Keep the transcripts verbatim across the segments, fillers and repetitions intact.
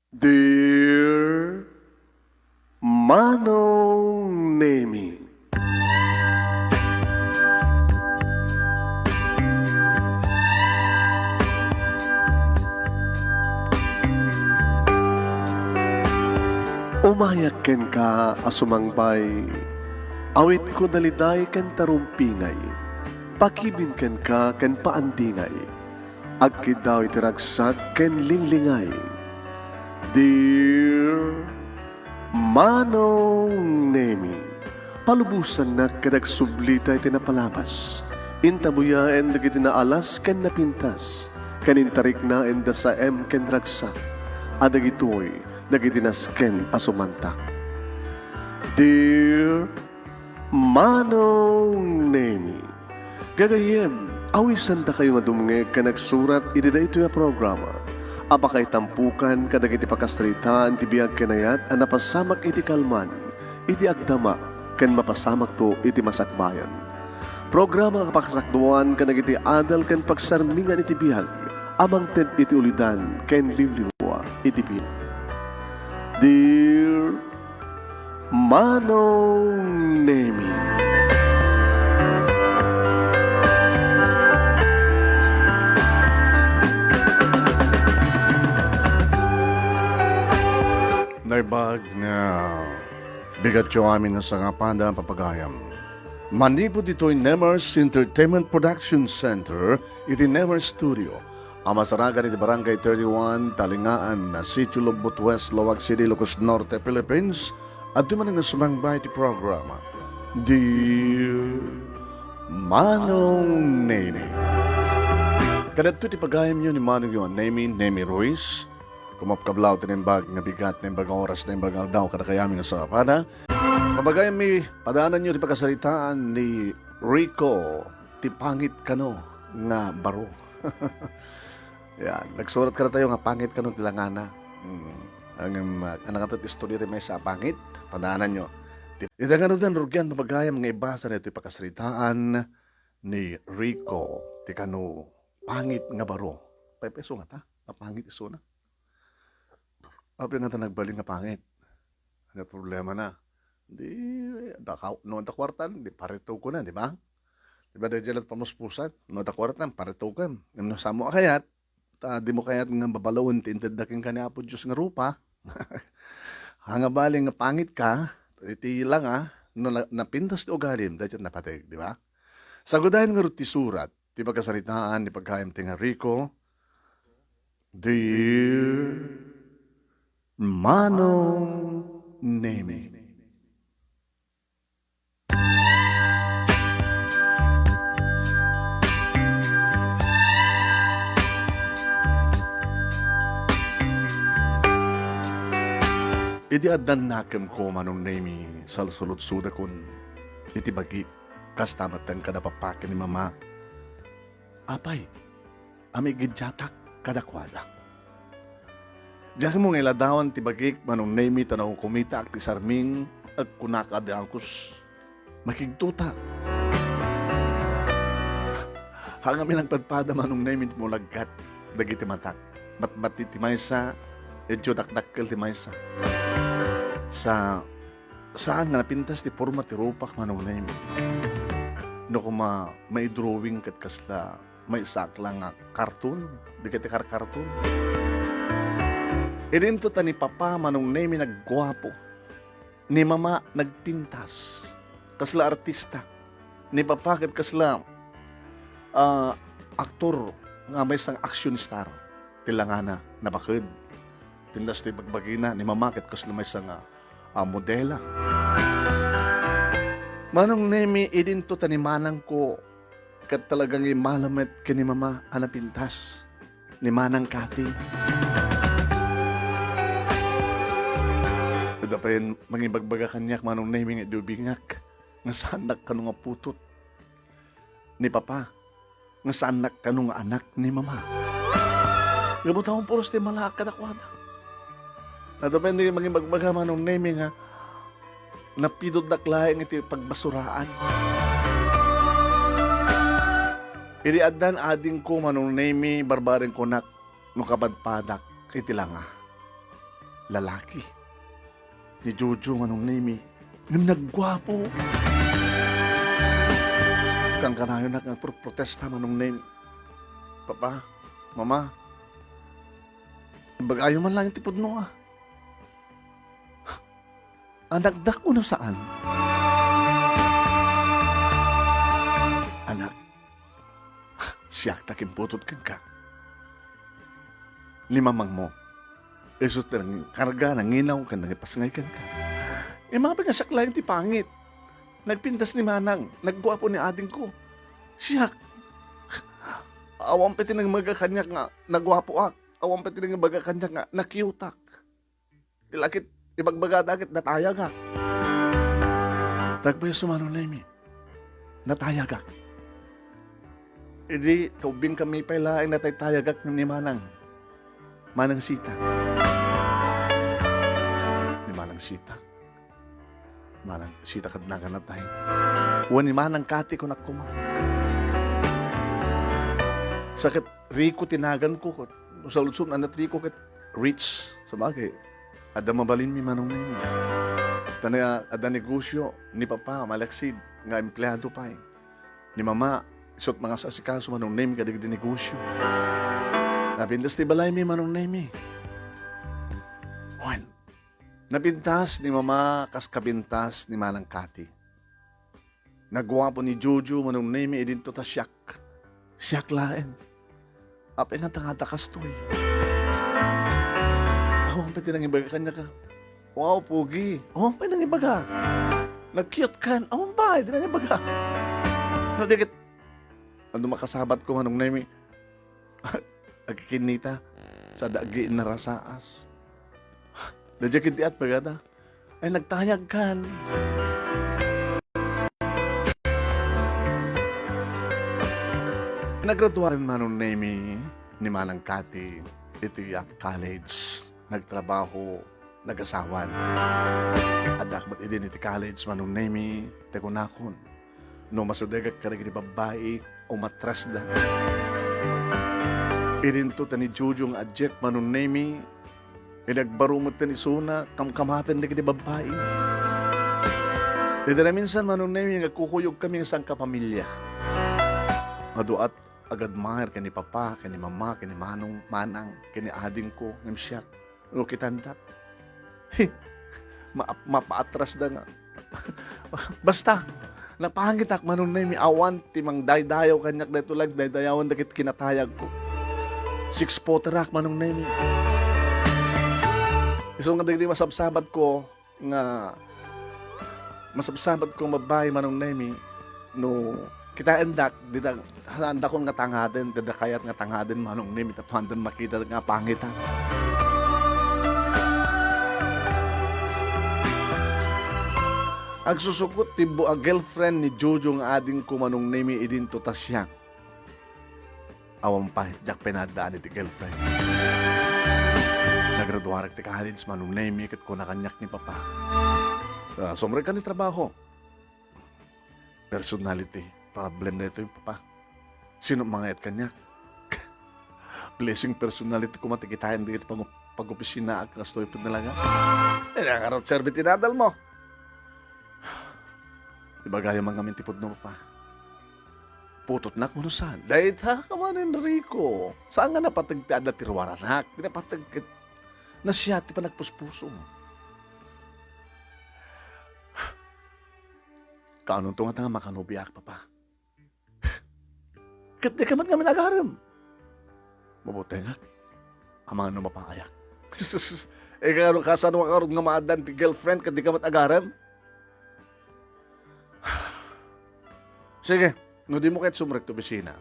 Dear Manong Nemi. Umayak kenka a sumangbay, awitko daliday ken tarumpingay, pakibin kenka ken paandingay. Agkiddaw iti ragsak ken linglingay. Dear Manong Nemi, palubosannak ket agsublita iti napalabas. Intabuyaen dagiti naalas ken napintas, ken intariknaen da saem ken ragsak, a dagitoy dagiti nasken a sumantak. Dear Manong Nemi, gagayyem, awisandakayo nga dumngeg ken agsurat iti daytoy a programa a pakaitampukan kadagiti pakasaritaan ti biag ken ayat a napasamak iti kalman, iti agdama, ken mapasamakto iti masakbayan. Programa a pakasakduan kadagiti adal ken pagsarmingan iti biag a mangted iti ulidan ken limlimua iti biag. Dear Manong Nemi. Naimbag nga bigatyo amin a sangapada, papagayam. Manipud ditoy Nemers Entertainment Production Center, iti Nemers Studio, a masarakan iti Barangay thirty-one, Talingaan, Sitio Lobbot West, Laoag City, Ilocos Norte, Philippines, adtoy manen nga sumangbay iti programa, Dear Manong Nemi. Kadagitoy ti pagayamyo ni Manongyo a Nemi, Nemi Ruiz. Kumapkablaw ti naimbag nga bigat, naimbag nga oras, naimbag nga aldaw, kadakayo amin a sangapada. Papagayammi, padaananyo ti pakasaritaan ni Rico, ti pangit kano nga baro. Yan, nagsurat kadatayo nga pangit kano ti langana. Mm. Ngem, ah, ania kadi ti istorya ti maysa a pangit? Padaananyo. Ti, ita ngaruden, rugian, papagayam nga ibasa daytoy pakasaritaan ni Rico, ti kano pangit nga baro. Pay-, pay-, isu ngata, a pangit isuna. Apay ngata nagbalin nga pangit? Ania ti problemana? Di, adda ka-, no adda kuarta, di paritewkona, di ba? Di ba, daydiay latta pamuspusan, no adda kuarta, paritewko. Ngem no saanmo a kayat, ta dimo kayat nga babalawen ti intedda kenka ni Apo Dios nga rupa, haan nga bali nga pangitka, iti langa, no na-, napintas ti ugalim, daydiay napateg, di ba? Sagudayen ngarud ti surat, ti pakasaritaan ni pagayam ti nga Rico, Dear Manong Nemi. Idi addan nakemko, Manong Nemi, salsuludsodakon iti bagik, kasta met ken kada papa ken ni mama. Apay, a maigiddiatak kadakuada. Diakmo nga iladawan ti bagik, Manong Nemi, ta nakukumitaak ti sarming, agkunaka a dagus. Makigtotak. Haan ngamin nagpadpada, Manong Nemi, ti mulaggat dagiti matak. Batbati ti maysa, idiay dakdakkel ti maysa. Sa Saan nga napintas ti porma ti rupak, Manong Nemi. No koma, maidrawing ket kasla maysaak la nga karton, dagiti karkarton. Idinto ta ni Papa, Manong Nemi, nagguapo. Ni Mama, nagpintas. Kasla artista. Ni Papa ket kasla, ah, aktor nga maysa nga action star. Ti langana, nabaked. Pintas ti bagbagina, ni Mama ket kasla maysa nga a modela. Manong Nemi, idinto ta ni manangko, ket talaga nga immala met ken ni Mama a napintas ni Manang Cathy. Adda pay mangibagbaga kaniak, Manong Nemi, nga idi ubingak nga saannak kano nga putot ni Papa, nga saannak kano nga anak ni Mama. Ngem ta awan puros ti malaak kadakuada. Adda pay mangibagbaga, Manong Nemi, nga napidutdak laeng iti pagbasuraan. Idi addan adingko, Manong Nemi, barbareng kunak no kapadpadak iti langa. lalaki ni Jojo, Manong Nemi, ngem nagguapo. Kankanayonak nga agproprotesta, Manong Nemi. Papa, Mama, ibagayo man laeng ti pudno, a. Anakdak wenno saan? Anak, siak ti nakimputot kenka. Ni mamangmo, isu ti nangkarga, nanginaw, ken nangipasngay kenka. Immapay nga siak laeng ti pangit. Nagpintas ni manang, nagguapo ni adingko. Siak, awan pay ti nangbaga kaniak nga nagguapoak. Awan pay ti nangbaga kaniak nga nakiutak. Ti lakit, ibagbagada ket natayagak. Tagpayso, Manong Nemi. Natayagak. Idi kaubbing kami pay laeng nataytayagak ni Manang, Manang Sita. Ni Manang Sita. Manang Sita kad nagan natay. Wen ni Manang Kati, kunak koma. Sa ket Rico ti naganko, ket no saludsod, anat Rico ket rich. Sabagay, adda mabalinmi, Manong Nemi. Ta adda negosio ni Papa, malaksid nga empleado pay. Ni Mama, isu ti mangasikaso, Manong Nemi, kadagiti negosio. Napintas ti balaymi, Manong Nemi. Wen, napintas ni Mama kas kapintas ni Manang Kati. Nagguapo ni Jojo, Manong Nemi, idinto ta siak. Siak laeng. Apay nga tangada kastoy? Awan pay ti nangibaga kaniak a, "Wow, pogi." Awan pay nangibaga. "Nag-cute-kan." Awan pay ti nangibaga. No, di ket, adu makasabatko, Manong Nemi, agkikinnita, sa daggi narasaas. Daydiay ket ti at bagada. Ay, nagtayagkan. Nagraduaren, Manong Nemi, ni Manang Kati iti, ah, college. Nagtrabaho, nagasawan. Addaak met idin iti college, Manong Nemi, ti kunakon. No masadegak kadagiti babbai, umatrasda. Idinto ta ni Jojo nga adjek, Manong Nemi, idi agbaro metten isuna, kamkamaten dagiti babbai. Idi naminsan, Manong Nemi, nga agkukuyogkami nga sangkapamilya. Adu at agadmaer ken ni Papa, ken ni Mama, ken ni Manong, Manang, ken ni adingko, ngem siak. No kitandak, ma-, mapaatrasda nga. Basta, napangitak, Manong Nemi, awan ti mangdaydayaw kaniak daytoy laeng daydayawan dagiti kinatayagko. Six-footerak, Manong Nemi. Isu nga dagiti masabsabatko, nga masabsabatko nga babbai, Manong Nemi, no kitaendak, dita, haandakon nga tangaden, dida kayat nga tangaden, Manong Nemi, tapno haanda makita nga pangitak. Agsusukot ti bu-, a girlfriend ni Jojo nga adingko, Manong Nemi, idinto ta siak. Awan pay, diak pay naaddaan iti girlfriend. Nagraduarek ti college, Manong Nemi, ket kuna kaniak ni Papa, "Ah, sumrekka ti trabaho." Personality problem daytoy, Papa. Sino mangayat kaniak? Blessing personality koma ti kitaen dagiti pag-, pag-opisinaak, kastoy pud nalaga. Eh, ngarud serbi ti nadalmo. Ibagayam man ngamin ti pudno, Papa. Putotnak wenno saan? Dayta ka man, Enrico. Saan nga napateg ti adda ti ruaranak? Ti napateg ket nasiat ti panagpuspusom. Kaanonto ngata nga makanobiaak, Papa? Ket dika met ngamin agarem. Mabutengak. Amangan no mapaayak. Eh, kano, kasano nga karud nga maaddaan ti girlfriend ket dika met agarem? Sige, no dimo kayat sumrek ti opisina,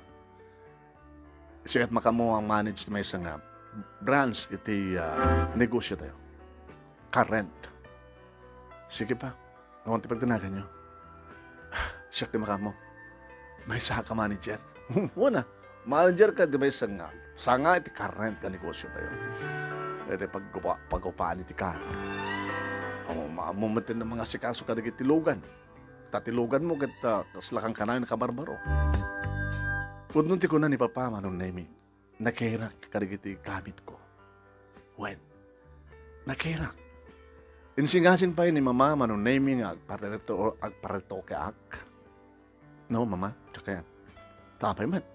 siak met makamo a manage ti maysa nga branch iti, ah, negosiotayo. Car rent. Sige, Pa. Awan ti pagdanaganyo. Siak ti makamo. Maysaak a manager. Wen a, managerka ti maysa nga sanga iti car rent nga negosiotayo. Iti paggupa-, pagupaan iti car. O, ma-, ammom met ti mangasikaso kadagiti lugan. Ta ti luganmo ket, ah, kasla kankanayon a kabarbaro. Pudno ti kuna ni Papa, Manong Nemi. Nakerak kadagiti gamitko. Wen, Nakirak. Insingasing pay ni Mama Manong Nemy nga agparito-, agparitokeak. No, Mama? Tsaka yan. Tapay met.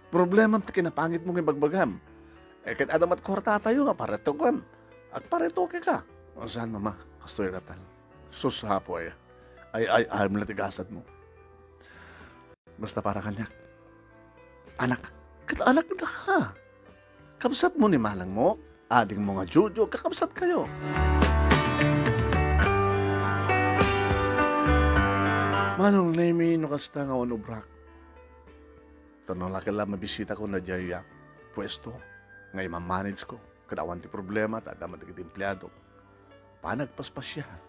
Problemam ti kinapangit mo nga ibagbagam. Eh, ket adda met kuartatayo nga paritokem. Agparitoke ka. O saan, Mama? Kastoy latal. Sus, apo aya. Ay, ay, ay, mula ti gasat mo. Basta para kaniak. Anak, ket anak da ka. Kabsat mo ni manang mo, ading mo nga Jojo, kakabsat kayo. Manong Nemy, no kasta nga awan ubrak. Tano la kella mabisita ko na diay, ah, puesto nga imamanage ko. Kada awan ti problema, ta adda met dagiti empleado. Panagpaspasiar.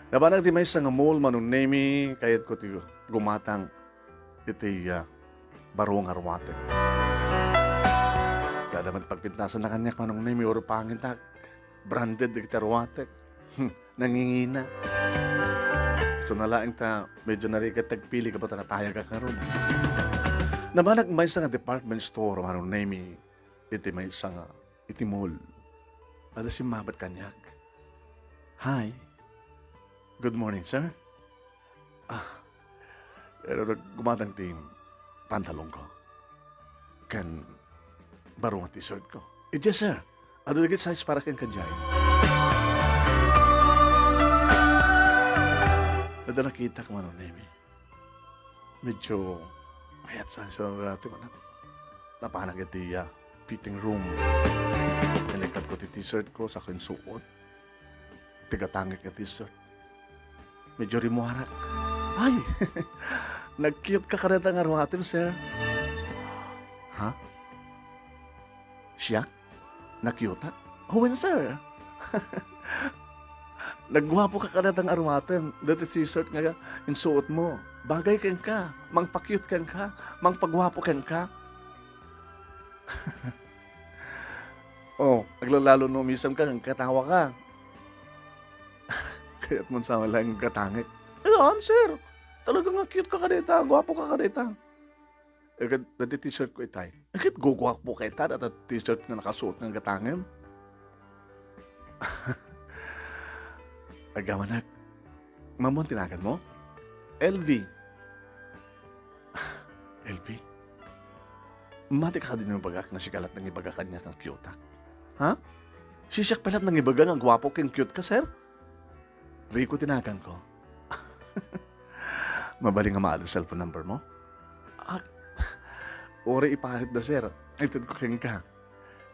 Nabanag ti maysa nga mall, Manong Nemy, kayatko ti gumatang iti, ah, baro nga ruatek. Kada met pagpintasan na kaniak, Manong Nemy, urupangintak. Branded dagiti ruatek. Hmm, nangingina. So, nalaing ta, medyo narigat tagpili ka ba ta natayag ka karon. Nabanag maysa nga department store, Manong Nemy, iti maysa nga, iti mall. Adda simmabat kaniak. "Hi. Good morning, sir." Ah, pero nag-, gumatang ti pantalon ko. Ken baro nga t-shirt ko. "Eh, yes, sir. Adu dagiti size para ken kadiay." Adda nakitak, Manong Nemy. Medyo mayat sa, sa dati man. Napanak iti, ah, fitting room. Nilikat ko ti t-shirt ko, sa kinsuot. Ti gatangek nga t-shirt. Medyo rimuarak. "Ay! Nag-cute ka kadata nga ruatem, sir." "Ha? Siak? Nag-cute-ak? Wen, sir. Nagguapo ka kadata nga ruatem. Dati t-shirt nga insuot mo. Bagay kenka. Mangpa-cute kenka. Mangpaguapo kenka." Oh, aglalalo no umisem ka, katawa ka. Kayat mo sa wala nga gatangek. "Ayan, sir. Talaga nga cute ka kadita, guapo ka kadita." Eh, ket dati t-shirt ko itay. Eh, ket guguapo ka ita, dati t-shirt nga nakasuot nga gatangem. Agamanak, Mamon ti nagan mo? L V. L V? Mati ka kadi no ibagak nga sika lat nangibaga kaniak nga cute-ak? Ha? Sisiak pay lat nangibaga nga guapo ken cute ka, sir? Rico ti naganko. Mabalin nga maadu cellphone number mo? Ah, uray iparitda, sir. Itedko kenka.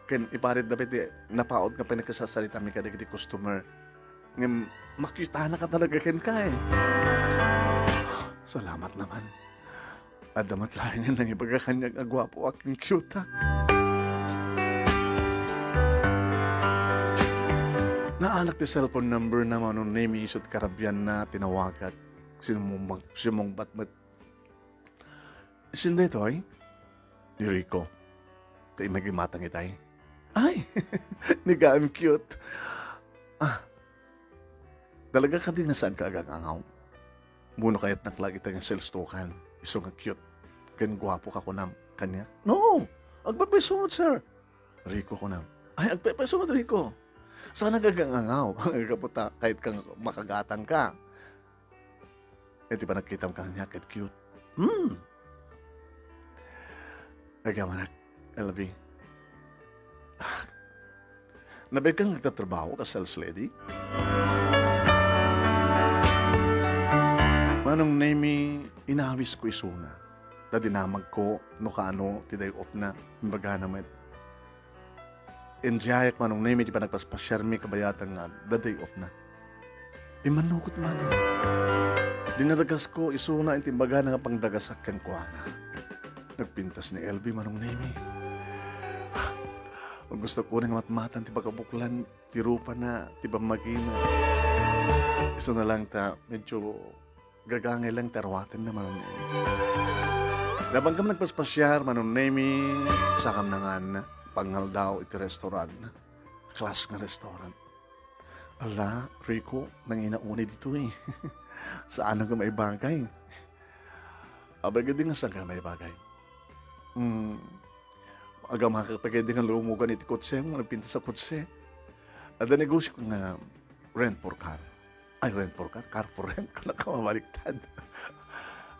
Ken iparitda pay ti napaut nga pannakasarsaritami kadagiti customer. Ngem, makitanaka talaga kenka, eh. Salamat naman. Adda met laeng nga nangibaga kaniak nga guapoak ken cute-ak. Naalak ti cellphone number na, Manong Nemy, isut' karabianna, tinawagak. Simmung-, simmungbat met. "Sino daytoy?" "Ni Rico. Ti imatang itay." "Ay, ni Gaem Cute. Ah, talaga kadi nga saanka agang-angaw? Mano kayatnak la ita nga sales token, isu nga cute ken guapo ka kunam kaniak?" "No, agpaypayso met, sir." "Rico kunam." "Ay, agpaypayso met, Rico. Saanak agang-angaw. Gapu ta kayat kang makagatang ka." Iti panagkitam kaniak ket cute. Hmm. Agamanak, L V. Ah, nabain ka nga agtatrabaho ka sales lady? Manong Nemy, inawisko isuna. Ta dinamagko no kaano ti day off na, imbagana met. Enjoyak, Manong Nemy, ti panagpaspasiarmi kabayatan nga adda day off na. Immanugot man. Dinadagasko isuna iti imbagana nga pangdagasak kenkuana. Nagpintas ni L V, Manong Nemy. Gusto ko nga matmatan ti pagabuklan ti rupana, ti bammagina. Isuna lang ta, medyo gagangay lang ti aruatenna, Manong Nemy. Nabanggam nagpaspasiar, Manong Nemy, sakam nangan pangaldaw iti restaurant. Class nga restaurant. Ala, Rico, nangina unay ditoy. Saan nga maibagay? Abay, gadi nga saan ka maibagay? Hmm, agamakak pay kadi nga lumogan iti kotse mo, nagpintas a kotse. Adda negosio nga rent for car. Ay, rent for car, car for rent, kunak a mabaliktad.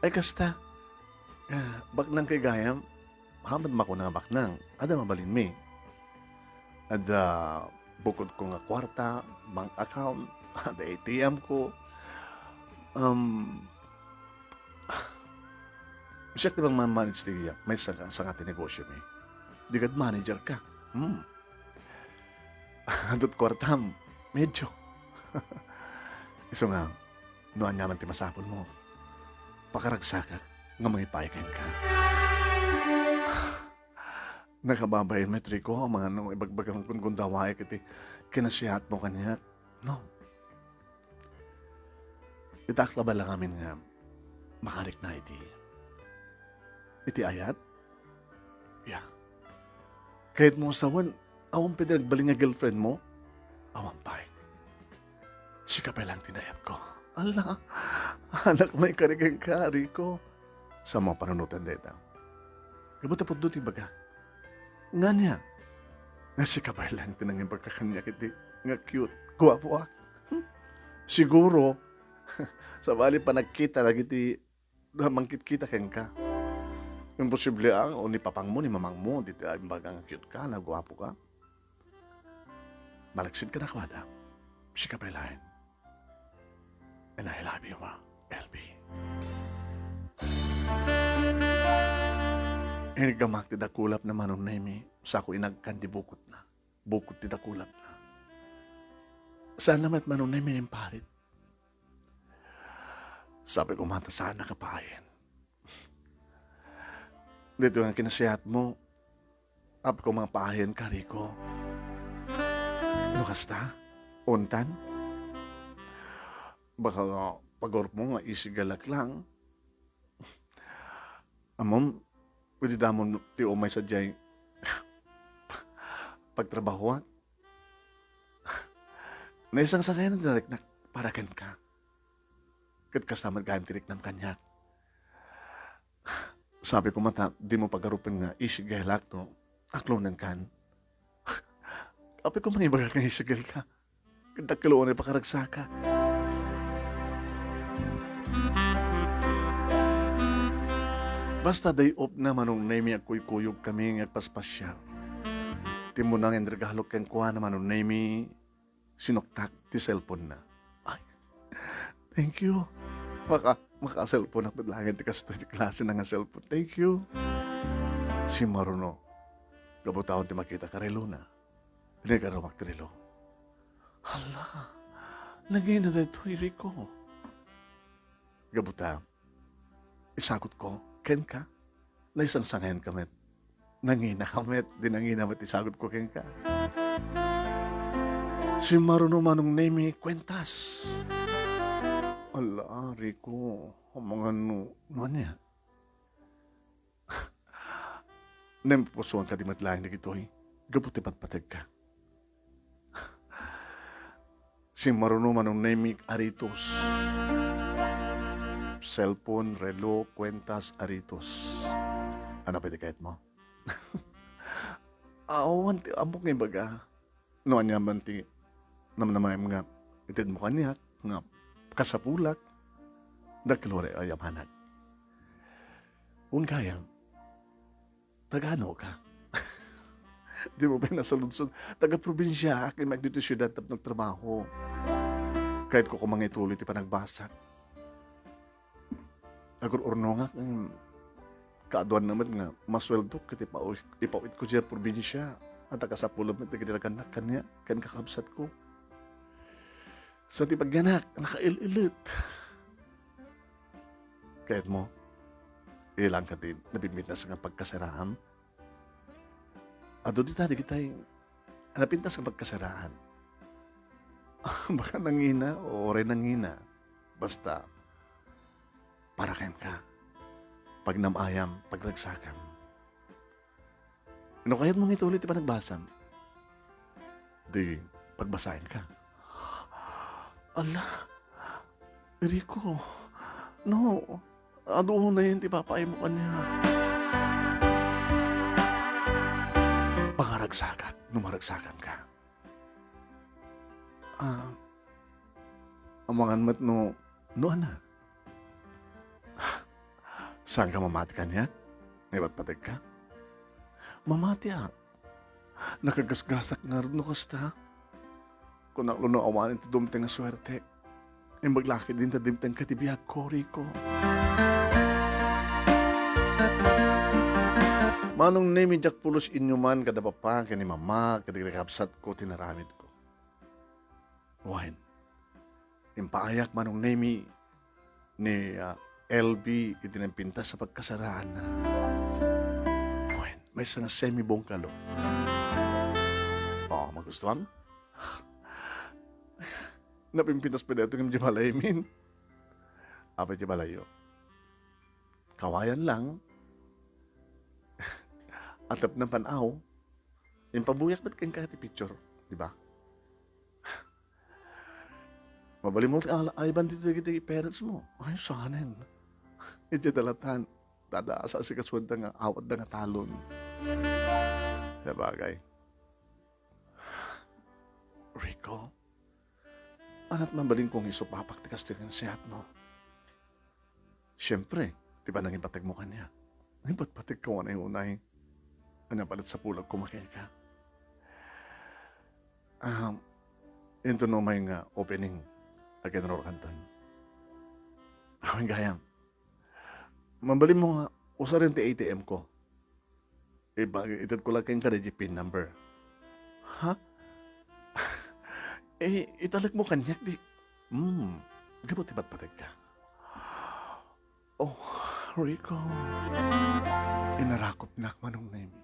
Ay, kasta, ah, baknang kay gayam, hamat makuna nga baknang, adda mabalinmi. Adda bukod ko nga kuarta, bank account, adda A T M ko. Um, siak ti mangmanage ti, may sanga, sanga ti negosyo mi. Di kad manager ka. Hmm. Adut kuartam, medyo. Isu nga, no ania man ti masapulmo, pakaragsakak nga mangipaay kenka. Nakababain met, Rico, a mangano ibagbagam kunkundawaek iti kinasiatmo kaniak, no? Ita ak labalangamin nga makarikna iti, iti ayat? Ya. Kayatmo nga sawen, awan pay ti nagbalin nga girlfriend mo? Awan pay. Sika pay laeng ti nayatko. Ala, anak, maikari kenka, Rico. Saan mo a panunoten dayta? Gapu ta pudno ti ibaga. Ngania? Nga sika pay laeng ti nangibaga kaniak iti nga cute, guapoak. Hmm? Siguro, sabali pa nagkita dagiti mangkitkita kenka. Imposible a, o ni papangmo, ni mamangmo, dita imbaga nga cute ka, nga guapo ka. Malaksid kadakuada. Sika pay laeng. And I love you, ma, L B. Inigamak ti dakulapna, Manong Nemi, sako inagkan ti bukotna. Bukot ti dakulapna. Saanna met, Manong Nemi, imparit? Sabi ko, mata, saannak a paayen. Dito nga kinasiatmo, apay ko nga paayen ka, Rico. No kasta, untan? Baka nga pagurpmo nga isigalak lang. Ammom, pwede damon ti umay sadiay pagtrabahoak. Naisangsangayan ti nariknak para kenka. Ket kasta met gayam ti riknam kaniak. Sabi ko mata, dimo pagarupen nga isigalak no aklonenkan. Apay ko mangibagak nga isigalka. Ket dakkel unay pakaragsakak. Basta day off na, Manong Nemi, agkuykuyog kami nga agpaspasiar. Timmuna nga inregalo kenkuana, Manong Nemi, sinuktak ti cellphone na. Ay, thank you. Maka, maka-cellphone ak met laeng ti kastoy ti klase na nga cellphone. Thank you. Simmaruno. Gapu ta awan ti makita ka, relona. Inigaramak ti relo. Hala, nangina daytoy, Rico. Gapu ta, isagutko kenka, naisangsangayanka met. Nanginaka met, di nangina met isagutko kenka. Simmaruno, Manong Nemi, kuentas. Ala, Rico, amangan no, no ania? Naimpusoan kadi met laeng dagitoy gapu ti patpategka. Simmaruno, Manong Nemi, aritos. Cellphone, relo, kuentas, aritos. Ania pay ti kayatmo? Awan ti ammok nga ibaga. No ania man ti namnamaem nga itedmo kaniak nga kasapulak, dakkel unay a yamanak. Wen gayam, taga-ano ka? Dimo pay nasaludsod. Taga-probinsiaak, immay ditoy siudad tapno agtrabaho. Kayatko koma nga ituloy ti panagbasak. Agur-urnongak, mm, kaaduanna met nga masueldok ket ipaw-, ipawitko diay probinsia. Adda kasapulo met dagiti nagannak kaniak ken kakabsatko. Sa ti pagyanak, nakail-ilet. Kayatmo, ilaanka ti napintas nga pagkasaraam? Adu dita dagitay napintas nga pagkasaraan. Baka nangina, o uray nangina. Basta, para kenka. Pagnam-ayam, pagragsakam. No kayatmo nga ituloy ti panagbasam, di pagbasaenka. Ala, Rico, no, adu unay ti ipapaaymo kaniak. Pangaragsakak no maragsakanka. Ah, amangan met no, no ania? Saanka mamati kaniak? Naipatpategka? Mamatiak. Nakagasgasak ngarud no kasta. Kunak no awanen ti dumteng a suerte. Imbag la ketdin ta dimtengka ti biagko, Rico. Manong Nemi, diak pulos inyuman kada papa ken ni mama, kadagiti kabsatko ti naramidko. Wen, impaayak, Manong Nemi, ni, ah, L B iti nampintas a pagkasaraanna. Wen, maysa nga semi-bungalow. Oh, magustuam? Napimpintas pay daytoy ngem di balaymin. Apay di balayyo? Kawayan lang. Atep na pan-aw. Impabuyak met kenka ti picture, di ba? Mabalin mo ti ala-, ayban dito dagiti parents mo. Ay, sanen. Idiay dalatan. Tada, asasikasoanda nga awatda nga talon. Sabagay. Rico, ania't mabalin ko nga isupapak ti kastoy nga nasayaat mo? Siempre, ti panangipateg mo kaniak. Nangipatpateg ka unay-unay. Ania pay la't sapulak koma kenka? Ah, inton umay nga opening a kinrurukanton. Awan gayam. Mabalin mo nga usaren ti A T M ko. Iba-, itedko la kenka daydiay pin number. Ha? Eh, italek mo kaniak di. Hmm, gapu ti patpategka. Oh, Rico. Inarakupnak, Manong Nemi.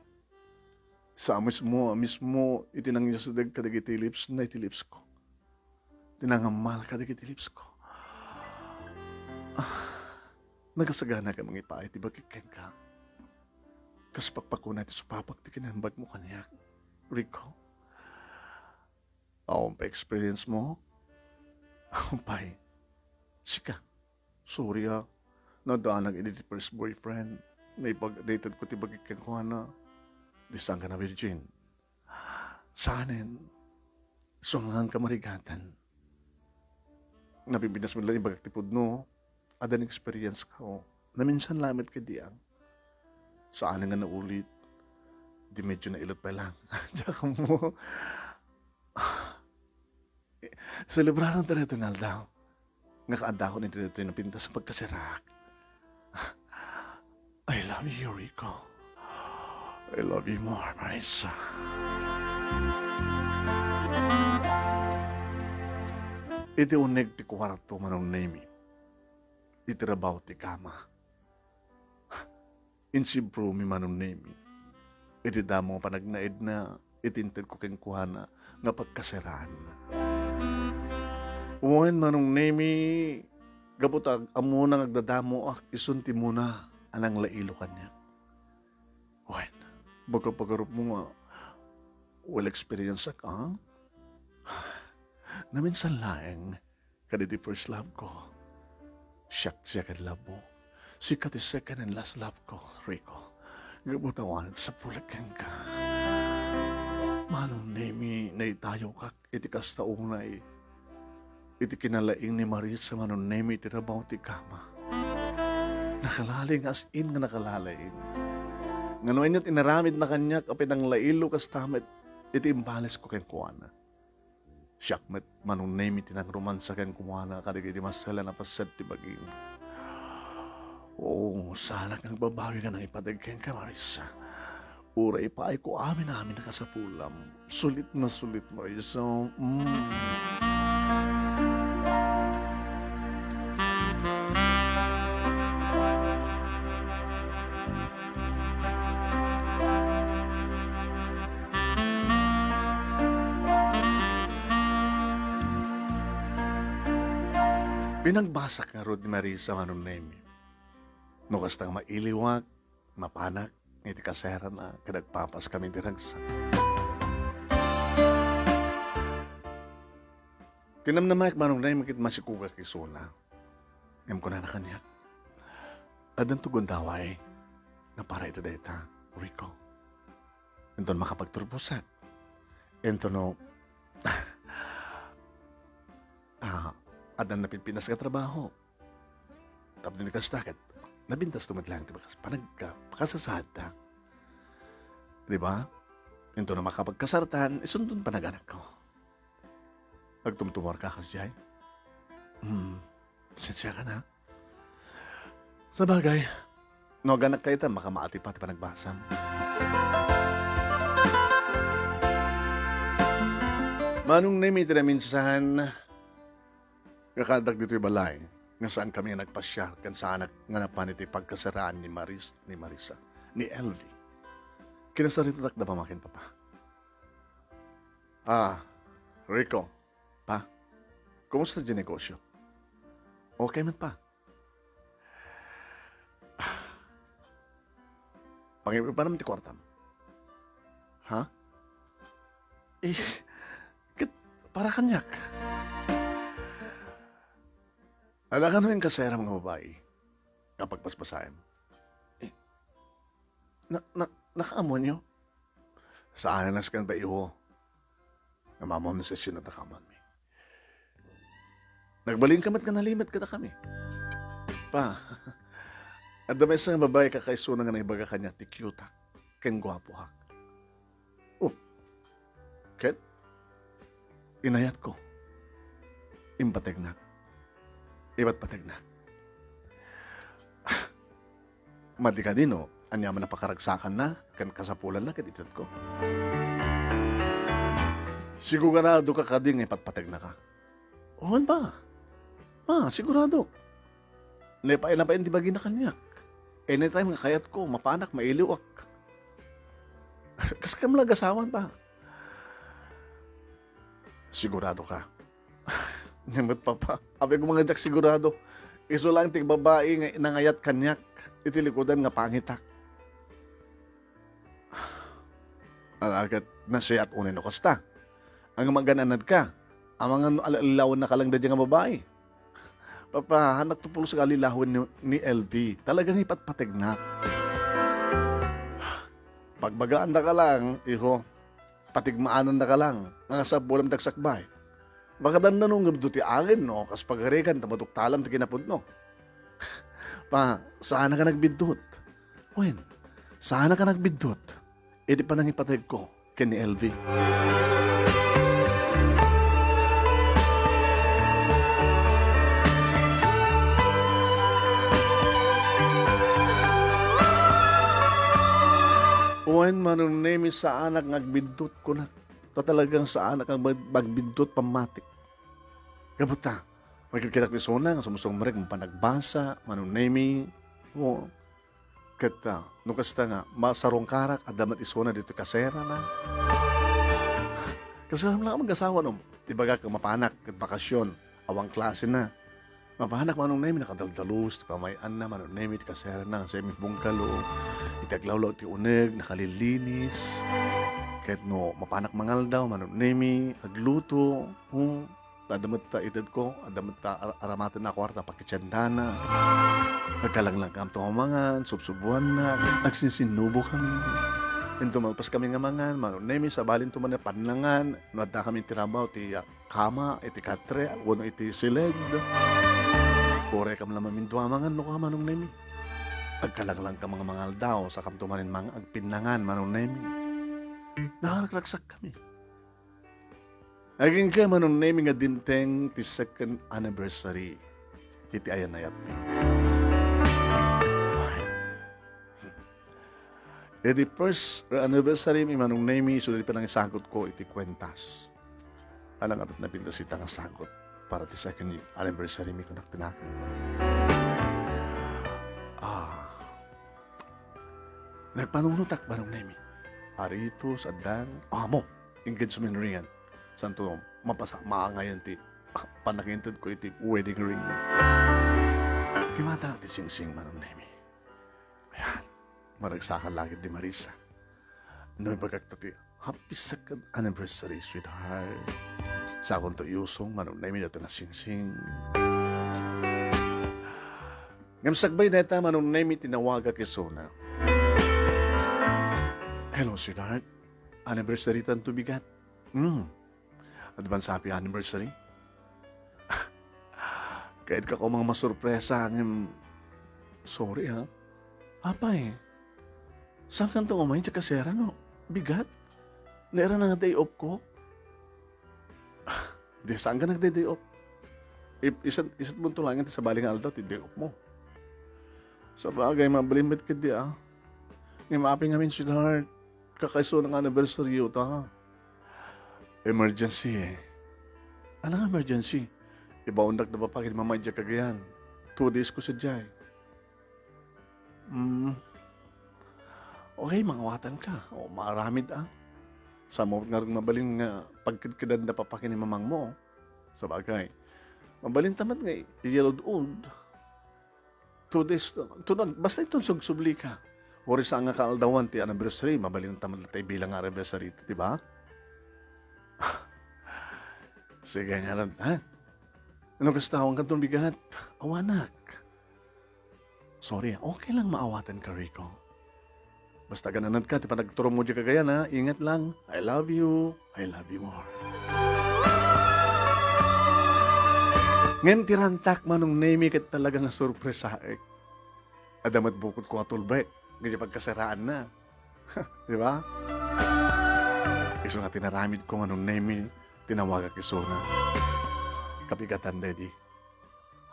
Sa mismo, mismo iti nangyasdeg kadagiti lips na iti lips ko. Ti nangammal kadagiti lips ko. Ah, nagasagana ka mangipaay ti bagik kenka. Kas pakpakuna ti supapak ti kinaimbag mo kaniak, Rico. Awan pay experience mo? Awan pay. Sika. Sorry, ah. Nadanak idi ti first boyfriend. Naipag-dated ko ti bagik kenkuana. Di saan ka na virgin. Sanen, sumangan ka marigatan. Napimpinas met la ibagak ti pudno. Adda experience ka, oh. Naminsan lamet ka diak. Saan nga naulit. Di medyo nailat pay lang. Diak ammo. Selebraren ta daytoy nga aldaw. Nga kaadakon iti daytoy napintas a pagkasirek. I love you, Rico. I love you more, Marissa. Iti uneg ti kuarto, Manong Nemi. Iti rabaw ti kama. Insibromi, Manong Nemi, iti damo a panagnaedna iti intedko kenkuana nga pagkaseraanna. Wen, Manong Nemi, gapu ta ag-, ammona nga agdadamoak, isun ti umuna a nanglailo kaniak. Wen, baga pagarupmo nga well experienced ak, a? Naminsan laeng, kadagiti first love ko. Siak ti second love mo. Sika ti second and last love ko, Rico. Gapu ta awan ti sapulek kenka. Manong Nemi, naitayokak iti kasta unay. Iti kinalaing ni Marissa, Manong Nemi, iti rabaw ti kama. Nakalaing, as in nga nakalaing. Ngano ania't inaramidna kaniak a pinanglailo kasta met iti imbales ko kenkuana. Siak met, Manong Nemi, ti nangromansa kenkuana kadagiti masalan a paset ti bagim. Oo, saanak nga agbabawi nga nangipateg kenka, Marissa. Uray ipaayko amin-amin a kasapulam. Sulit na sulit, Marissa. Mm. Pinagbasak ngarud ni Marissa, Manong Nemi. No kasta nga mailiwak, mapanak iti kaserana ket agpapaskami iti ragsak. Tinamnamaek, Manong Nemi, ket masikogak isuna. Ngem kunana kaniak, "Addanto gundaway nga para iti dayta, Rico. Inton makapagturposak, inton no, addan napinpinas nga trabaho. Tapno ni kasta ket, nabintasto met laeng ti pakas-, panagka-, pakasasaadta. Di ba? Inton a makapagkasartan, isundon panaganakko. Agtumtumor ka, kasdiay? Hmm, sensia ka na. Sabagay, no aganak ka ita, makamaati pa ti panagbasam. Manong Nemi, iti naminsan, nga kadak ditoy balay, nga saan kami nga nagpasiar, ken saanak nga napan iti pagkasaraan ni Maris-, ni Marisa, ni Elvie. Kinasaritatak da mamakin, Papa. Ah, Rico, Pa, kumusta di negosyo? Okay man, Pa. Pangibabanam ti kuartam. Ha? Eh, ket para kaniak. Adda kano inkasayaram nga babai nga pagpaspasaem? Eh, na, na, nakaamuanyo? Saan a nasken ba, iho? Nga maammoam no siasino ti kaamuanmi. Nagbalinka met nga nalimed kadakami. Pa, adda maysa nga babai kakaisuna nga naibaga kaniak ti cute-ak ken guapoak. Oh, ket inayatko. Impategnak. Ipatpategnak. Madi kadi no aniaman a pakaragsakanna ken kasapulanna ket itedko. Sigurado ka kadi nga ipatpategnaka? Wen, Pa. Pa, sigurado. Naipaay-paay ti bagina kaniak. Anytime nga kayatko, mapanak, mailiwak. Kas kam la agasawan, Pa. Sigurado ka? Nia met, Papa. Apay ko nga diak sigurado. Isu laeng ti babai nga nangayat kaniak iti likudan nga pangitak. Ala ket nasiat unay no kasta. Ang magan-anad ka, amangan no allilawen na ka lang daydiay nga babai. Papa, hanakto pulos nga allilawen ni, ni Elvie. Talagang ipatpategnak. Pagbagaan da ka lang, iho. Patigmaanan da ka lang. Nga sapulam dagsakbay. Makadannanong nga ti angin, no? Kas pagarikan, ta maduktalam ti kinapudno. Pa, saan ka nagbiddut? Wen, saan ka nagbiddut? Idi panangipategko ken ni Elvie. Wen, Manong Nemi, saanak nga agbiddut, kunak. Ta talagang saanak nga mag-, magbiddut pammatik. Gapu ta, makitkitak isuna nga sumsumrek mapanagbasa, Manong Nemi. O, ket, ah, no kasta nga, masarungkarak, adda met isuna ditoy kaserana. Kaserana lang mag-asawa, no? Ibagak nga mapanak, ket bakasyon, awan klasena. Mapanak, Manong Nemi, nakadaldalus ti pamay-anna, Manong Nemi, ti kaserana, nga semi bungkalo, iti aglawlaw ti uneg, nakalilinis. Ket no mapanak mangaldaw, Manong Nemi, agluto, hmm. Adda met ta itedko, adda met ta ar-, aramatenna a kuarta, pakitiendana. Nagkalanglang kamto a mangan, subsubuanna, nagsinsinnubo kami. Inton malpas kami nga mangan, Manong Nemi, sabalinto man a pannangan, no adda kami iti rabaw, ti, ah, kama, iti katre, wenno iti siled. Uray kam la mamindua mangan, no ka, Manong Nemi. Agkalanglang kam nga mangaldaw, sakamto manen mangan, agpinnangan, Manong Nemi. Naragragsak kami. Agingga, Manong Nemi, nga dimteng ti second anniversary iti ayan-ayatmi. Iti first anniversary mi, Manong Nemi, isu ti panangisagutko iti kuentas. Alang adat napintas ita nga sagut para ti second anniversary mi, kunak ti nakem. Ah, nagpanunotak, Manong Nemi. Aritos, addang, amo, engagement ring-an. Santo, mapasa-, maangayan ti, ah, pannakintedko iti wedding ring. Kimata ti singsing, Manong Nemi. Ayan, maragsakan langit ni Marisa. No ibagak ta ti, "Happy second anniversary, sweetheart." Sakonto iyusong, Manong Nemi, daytoy a singsing. Ngem sakbay dayta, Manong Nemi, tinawagak isuna. "Hello, sweetheart. Anniversary tanto bigat." Hmm. Advance happy anniversary. Kayatko a masurpresa, ngem, sorry, ha? Apay, saankanto nga umay idiay kasera no bigat? Nairana nga day off ko. Di, saanka nagday day off? Ip-, isat-, isatmonto laeng ti sabali nga aldaw ti day off mo. Sabagay, mabalin met ketdi, ah. Ngem apay ngamin, sweetheart, kakaisuna nga anniversary ta. Emergency, eh. Ano nga emergency? Ibaondak da papa ken mama idiay Cagayan. Two days ko sadiay. Hmm. Okay, mangawatanka. O, maaramid, ah. Saan mo ngarud mabalin nga pagkedkedan da papa ken ni mamang mo? Sabagay, mabalinta met nga iyalud-od. Two days to. Tunog, basta inton sugsubli ka. Uray saan nga kaaldawan ti anniversary, mabalinta met latta ibilang nga anniversary iti, di ba? Sige ngarud, ha? Ano kasta, awankan ton bigat? Awanak. Sorry, okay lang maawatanka, Rico. Basta agan-anadka ti panagturongmo diay Cagayan, ha? Ingat lang. I love you. I love you more. Ngem ti rantak, Manong Nemy, ket talaga nga surpresaek. Adda met bukotko nga tulbek idiay pagkaseraanna. Di ba? Isu nga tinaramidko, Manong Nemy, tinawagak isuna. Kabigatan, Daddy.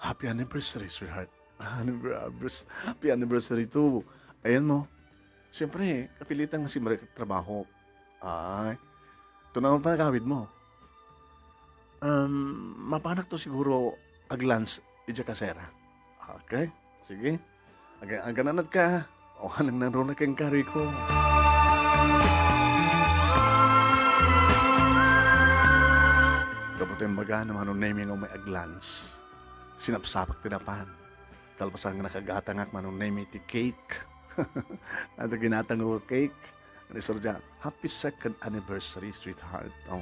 Happy anniversary, sweetheart. Anniversary, happy anniversary too. Ayan mo. Siyempre, kapilitan nga simrek ti trabaho. Ay. Tunaon pa gawid mo. Um, mapanakto siguro ag-lunch idiay kasera. Okay? Sige. Aga-, agan-anadka. O, anang nanruna kenka, Rico. Gapu ta imbagana, Manong Nemy, nga umay ag-lunch. Sinapsapak ti napan. Kalpasan nga nakagatangak, Manong Nemy, ti cake. Adda ginatangko nga cake. Nga isurdua, "Happy second anniversary, sweetheart." O.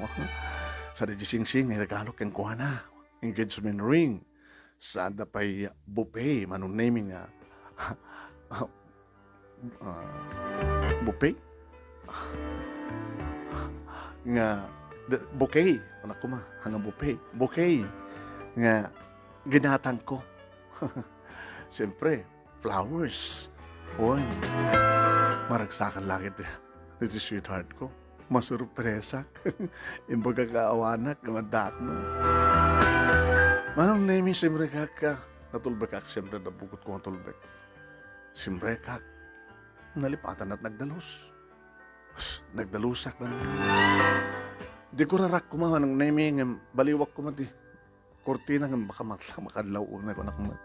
Saan diay singsing nga iregalo kenkuana. Engagement ring. Saan da pay buffet, Manong Nemy, nga, ah, buffet? Nga, de-, bouquet. Anak ko ma, nga buffet. Bouquet. Nga, ginatangko. Siyempre, flowers. Uy, maragsakan langit ditoy sweetheart ko. Masurpresak. Imbagak a awanak nga madakno. Manong Nemy, simrekak ka. Natulbekak, siyempre, adda bukotko nga tulbek. Simrekak. Nalipatan at nagdalus. Nagdalusak, Manong Nemy. Di ko rarak koma, Manong Nemy, ngem baliwak koma ti kurtina ngem baka mak-, makadlaw unay, kunak met.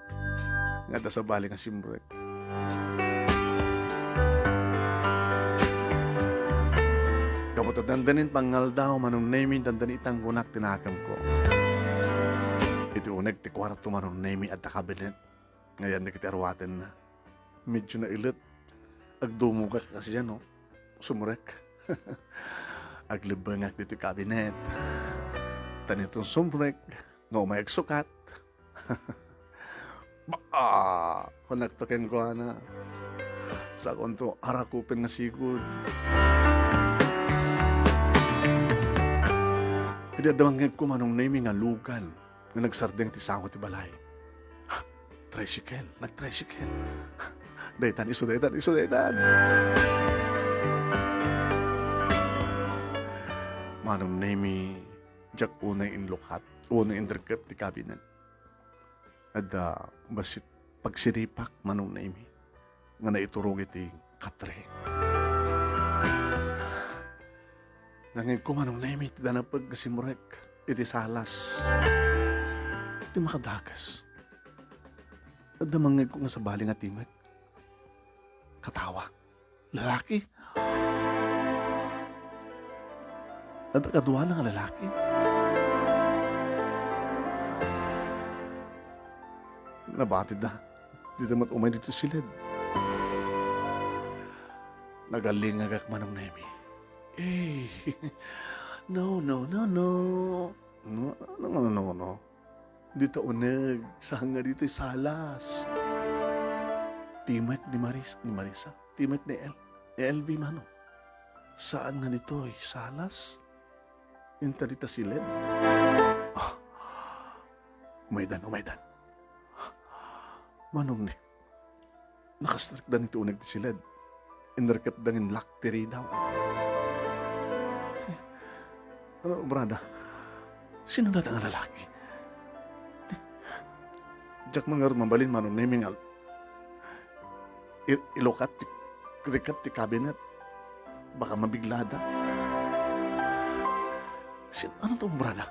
Nga adda sabali nga simrek. Gapu ta dandani ti pangaldaw, Manong Nemy, dandani ti tanggonak ti nakemko. Iti uneg ti kuarto, Manong Nemy, adda kabinet. Nga ayan dagiti aruatenna. Medyo nailet. Agdumogak kasdiay, no? Sumrek. Aglebbengak ditoy kabinet. Tan inton sumrek, nga umay agsukat. Baa! Kunakto kenkuana. Sakonto, arakupen nga sigud. Idi adda mangngegko, Manong Nemy, nga lugan nga nagsardeng ti sango ti balay. Tricycle, nagtricycle. Daytan, isu daytan, isu daytan. Manong Nemy, diak unay inlukat, unay inrekkep ti kabinet. Adda bassit pagsiripak, Manong Nemy, nga naiturong iti katre. Nangngegko, Manong Nemy, ti danapeg nga simrek iti salas ti makadakes. Adda mangngegko nga sabali nga timek. Katawa. Lalaki? Adda kaduana nga lalaki? Nabatidda. Dida met umay ditoy siled. Nagalingagak, Manong Nemy. Eh, no, no, no, no. No, no, no, no, no. Dita uneg, saan nga ditoy salas. Timek ni Maris-, ni Marisa. Timek ni El-, L V, Manong. Saan nga ditoy salas. Inta dita siled. Ah, umaydan, umaydan. Manong Nemi, nakastrekda ni ti uneg ti siled. Inrikepda ngin lak ti ridaw. Ano, brada? Sino data nga lalaki? Diak man ngarud mabalin, Manong Nemi, nga i-, ilukat ti rikep ti kabinet. Baka mabiglada. Sin-, ano to, brada?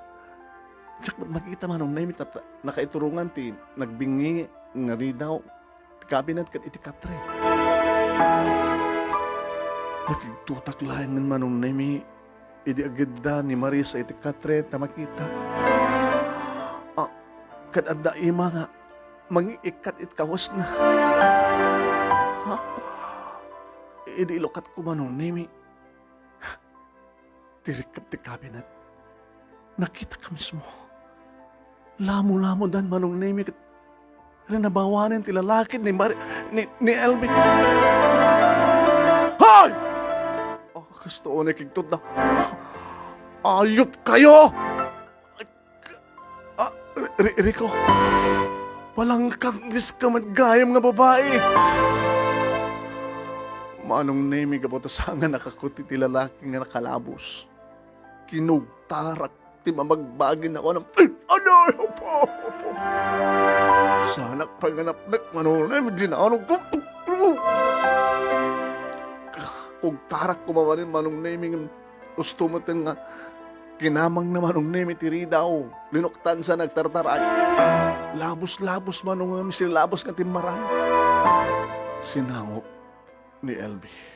Diak met makita, Manong Nemi, ta-, ta-, nakaiturongan ti nagbingi nga ridaw ti kabinet ken iti katre. Nakigtotak laeng, Manong Nemi, idi agidda ni Marisa iti katre ta makitak. Ah, ket adda ima nga mangiikkat iti kawesna. Ha? Idi ilukatko, Manong Nemi, ti rikep ti kabinet. Nakitak mismo. Lamo-lamodan, Manong Nemi, ket rinabawanen ti lalaki ni Mari-, ni, ni Elvie. Hoy! Oh, kasto unay kigtotda. Ayop kayo! Ah, Ri-, Ri-, Rico, palangkagnis ka met gayam nga babai. Manong Nemi, gapu ta saan nga nakakuti ti lalaki nga nakalabos. Kinugtarak ti mamagbagin a kunam. Ay, ano? Apo, apo. Saanak pay nga napnek, Manong Nemi, dinanong ko. Kugtarak ko mabalin, Manong Nemi, ngem usto met nga kinamangna, Manong Nemi, ti ridaw. Linuktansa nagtartaray. Labos-labos, Manong Nemi, sinlabos nga timmaray. Sinango ni Elvie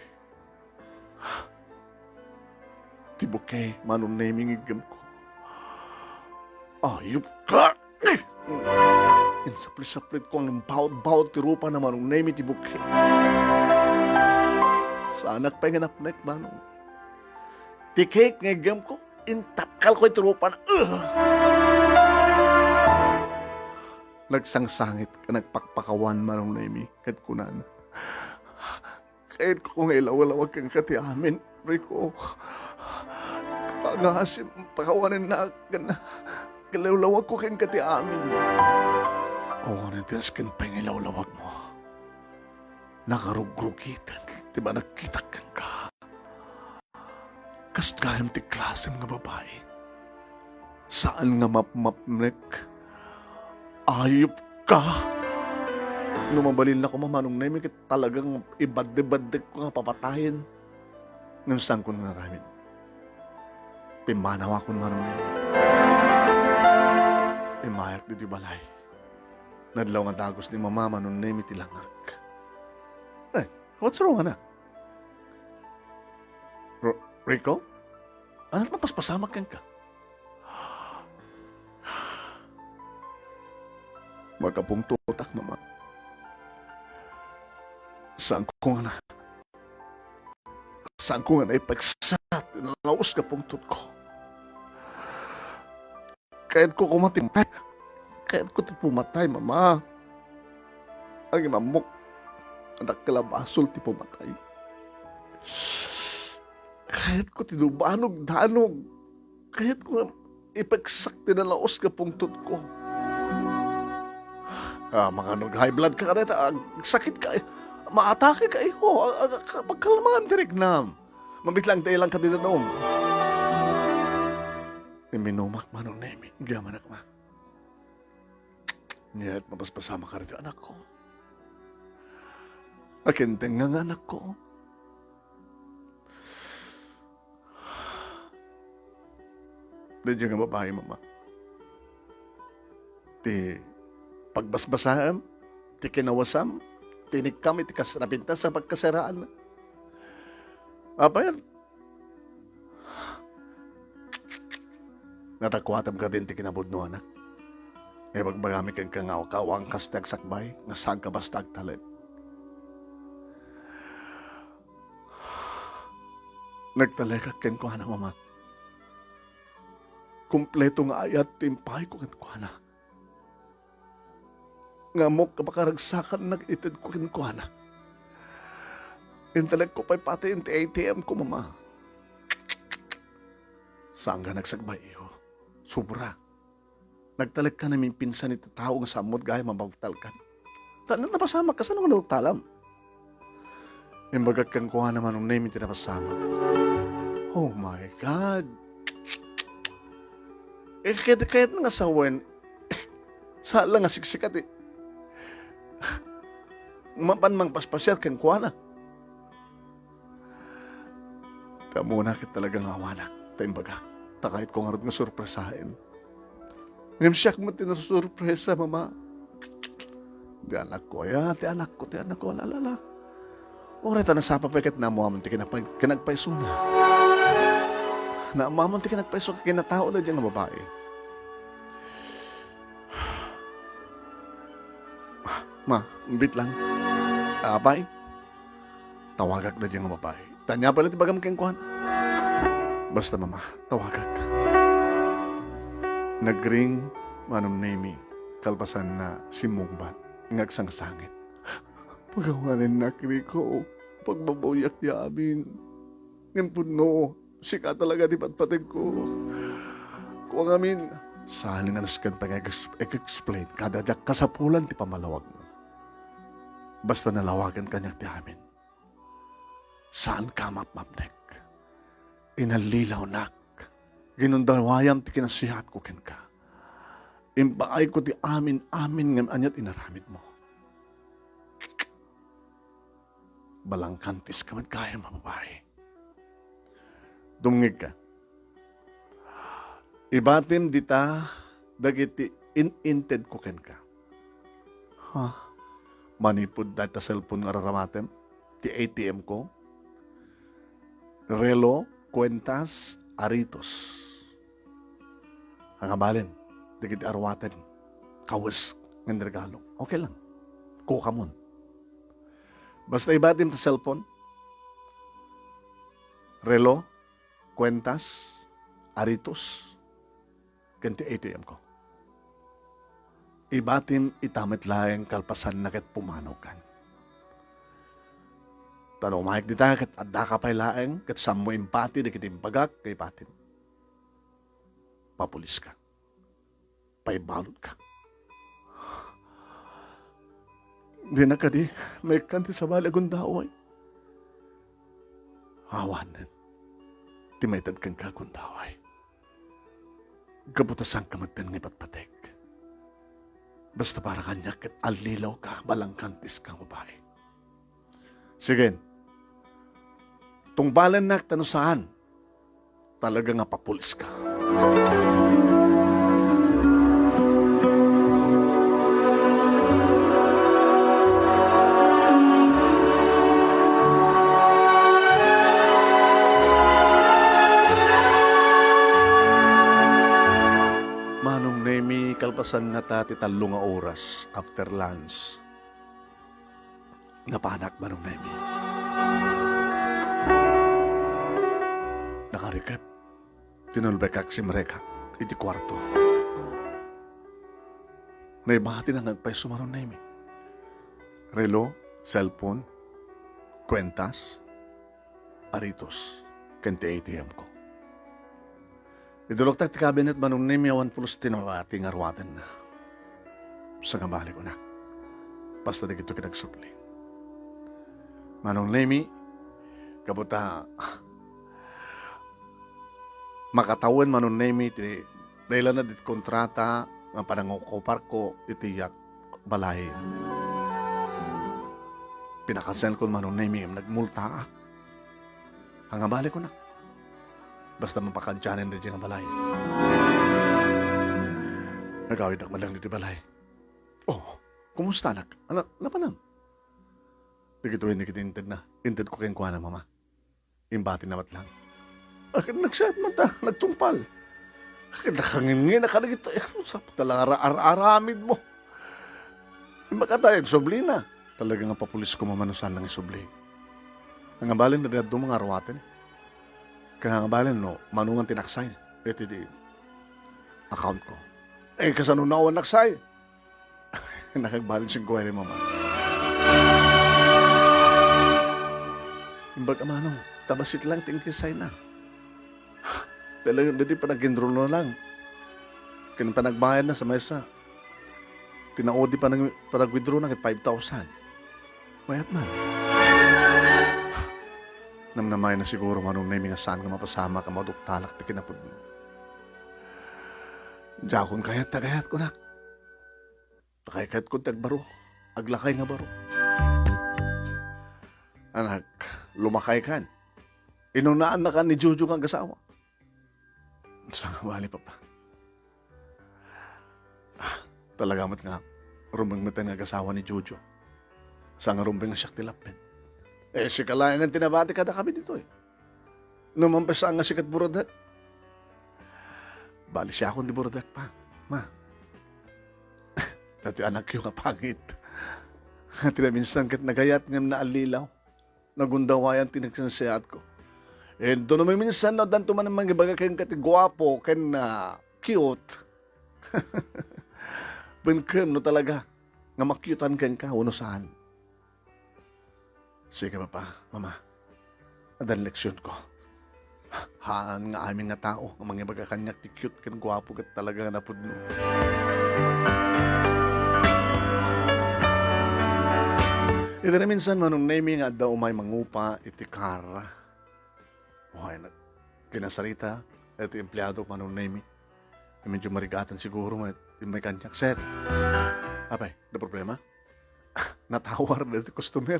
ti buke, Manong Nemi, nga iggemko. Ayop ka! Insaplit-saplitko ngem baud-baud ti rupana, Manong Nemi, ti buke. Saanak pay nga napnek, Manong. Ti cake nga iggemko, intapkalko iti rupana. Ugh! Nagsangsangit ken nagpakpakawan, Manong Nemi, ket kunana, Kayatko nga ilawlawag kenka ti amin, Rico. Pangasim, pakawanennak, ken ilawlawagko kenka ti amin. Awanen ti nasken pay nga ilawlawagmo. Nakarugrugiten ti panagkitak kenka. Kas gayam ti klasem nga babai. Saan nga mapmapnek. Ayop ka! No mabalinna koma, Manong Nemi, ket talagang ibadde-baddekko nga papatayen. Ngem saanko nga aramid. Pimmanawakon, Manong Nemi. Immayak ditoy balay. Nadlaw nga dagus ni Mama, Manong Nemi, ti langak. Eh, what's wrong, anak? Ro-, Rico? Ania ti mapaspasamak kenka? Makapungtotak, Mama. Saanko nga na-, saanko nga naipeksa ti nalaus nga pungtotko. Kayatko koma ti matay. Kayatko ti pumatay, Mama. Ngem ammok a dakkel a basol ti pumatay. Kayatko ti dubanog-danog. Kayatko nga ipeksak ti nalaus nga pungtotko. Ah, mangano high blood ka kadayta, agsakit ka, maatake ka, iho, ag-, ag-, pagkalmaan ti riknam. Mabitlang ti ilang ka ti danum. Imminumak, Manong Nemi, agyamanak, Ma. Ket mapaspasamak kadayta, anakko. Akintengnga nga anakko. Daydiay nga babai, Mama. Ti pagbasbasaem, ti kinawesam, tinikkam iti kas-, napintas a pagkasaraanna. Apay, natakuatem kadin ti kinapudno, anak. Ibagbagami kenka nga awan kas ti agsakbay, nga saanka basta agtalek. Nagtalekak kenkuana, Mama. Kompleto nga ayat ti impayko kenkuana. Nga ammok a pakaragsakan nga itedko kenkuana. Intalekko pay pati iti A T M ko, Mama. Saanka nga agsakbay, iho. Sobra. Nagtalekka naminpinsan iti tao nga saanmo gayam a mabagtalkan. Ta, napasamak, kasano nga nagtalam? Imbagak kenkuana, Manong Nemi, ti napasamak. Oh my God! Eh, kayat, kayat nga sawen, saan lang nga siksika ti mapan mangpaspasiar kenkuana. Ti ammona ket talaga nga awanak, ta imbagak, ta kayatko ngarud nga sorpresaen. Ngem siak met ti nasurpresa, Mama. Ti anakko, aya, ti anakko, ti anakko, la, la, la. Uray ta nasapa pay ket naammoamon ti kinapay-, kinagpaysona. Naammoamon ti kinagpayso ket kinatao daydiay nga babai. Ma, imbit lang. Apay, tawagak daydiay nga babai. Ta ania pay la ti ibagam kenkuana? Basta, Mama, tawagak. Nagring, Manong Nemi, kalpasanna, simmungbat nga agsangsangit. Pagawanen nak, Rico. Pagbabawiak ti amin. Ngem pudno, sika talaga ti patpategko. Kua ngamin, saan nga nasken pay nga ex-, explain kada diak kasapulan ti pammalawagmo. Basta nalawagan kaniak ti amin. Saanka mapmapnek. Inallilawnak. Ginundawayam ti kinasihatko kenka. Impaayko ti amin-amin nga aniat inaramidmo. Balangkantiska met gayam a babai. Dumngegka. Ibatim dita dagiti in-intedko kenka. Ha? Manipud dayta cellphone nga raramatem, ti A T M ko, relo, kuentas, aritos. Angabalen, dagiti aruaten, kawes nga regalo. Okay lang. Kukamon. Basta ibatim ta cellphone, relo, kuentas, aritos, ken ti A T M ko. Ibatim ita met laeng kalpasanna ket pumanokan. Ta no umayek dita ket addaka pay laeng ket saanmo impati dagiti imbagak nga ibatim. Papuliska. Paibalutka. Dina kadi maikkan ti sabali a gundaway. Awanen ti maited kenka a gundaway. Gapu ta saanka met nga ipatpateg. Basta para kaniak ket allilawka, balangkantiska nga babai. Sige. Tungbalennak ta no saan, talaga nga papuliska. Manong Nemi, kalpasan ngata ti tallo nga oras after lunch, napanak Manong Nemi. Nakarikep, tinulbekak, simrekak iti kuarto. Naibati nga agpayso Manong Nemi. Relo, cellphone, kuentas, aritos, ken ti A T M ko. Iduloktak ti cabinet Manong Nemi, awan pulos ti nabati nga aruatenna. Sangabali kunak, basta dagitoy kinagsubli. Manong Nemi, gapu ta makatawen Manong Nemi ti nailana dit kontrata nga panangokoparko iti yak balay. Pinakanselkon Manong Nemi, nagmultaak. Angabali kunak. Basta mapakadianen daydiay nga balay. Nagawidak met lang ditoy balay. Oh, kumusta, anak? Ano, napanam? Dagitoy ni kiti intedna. Intedko kenkuana, Mama. Imbatina met lang. Akin nagsiat man ta, nagtungpal. Akin nakangingina ka dagitoy. Eh, sa talaga ara-, ara-, aramidmo. Imbag ta, agsublina. Talaga nga papulisko man no saan lang isubli. Angabalen, dadi adda nga aruaten. Ken angabalen no mano man ti naksay iti di account ko. Eh, kasano no awan naksay? Nakagbalance inquiry, Mama. Imbag a manong, ta bassit lang ti inkisayna. Talaga, dadi panag-enroll na lang. Ken panagbayadna sa maysa. Ti naudi panag-, panag-withdrawna ket five thousand. Mayat man. Namnamaenna siguro, Manong Nemy, nga saan nga mapasamak a maduktalak ti kinapudno. Diakon kayat ti agayat, kunak. Pakaykayatko ti agbaro. Aglakay nga baro. Anak, lumakaykan. Inunaannakan ni Jojo nga agasawa. Saan nga bali, Papa? Ah, talaga met nga rumbeng met nga agasawa ni Jojo. Saan nga rumbeng nga siak ti lapped. Eh, sika laengen ti nabati kadakami ditoy. No man pay saan nga sika ti burudet. Bali, siakon ti burudet, Pa. Ma. Dati anakyo nga pangit. Ti naminsan ket nagayat ngem naallilaw. Nagundawayan ti nagsenseatko. Intono maminsan no addanto man mangibaga kenka ti guapo ken, ah, cute. Benken no talaga nga makiutan kenka wenno saan. Sige, Papa, Mama. Addan leksionko. Haan nga amin nga tao nga mangibaga kaniak ti cute ken guapo ket talaga nga napudno. Iti naminsan, Manong Nemy, nga adda umay mangupa iti kar. Uhay, nag-, kinasarita iti empleado, Manong Nemy. Medyo marigatan siguro nga immay kaniak, "Sir." Apay, no problema? Natawar dagiti customer.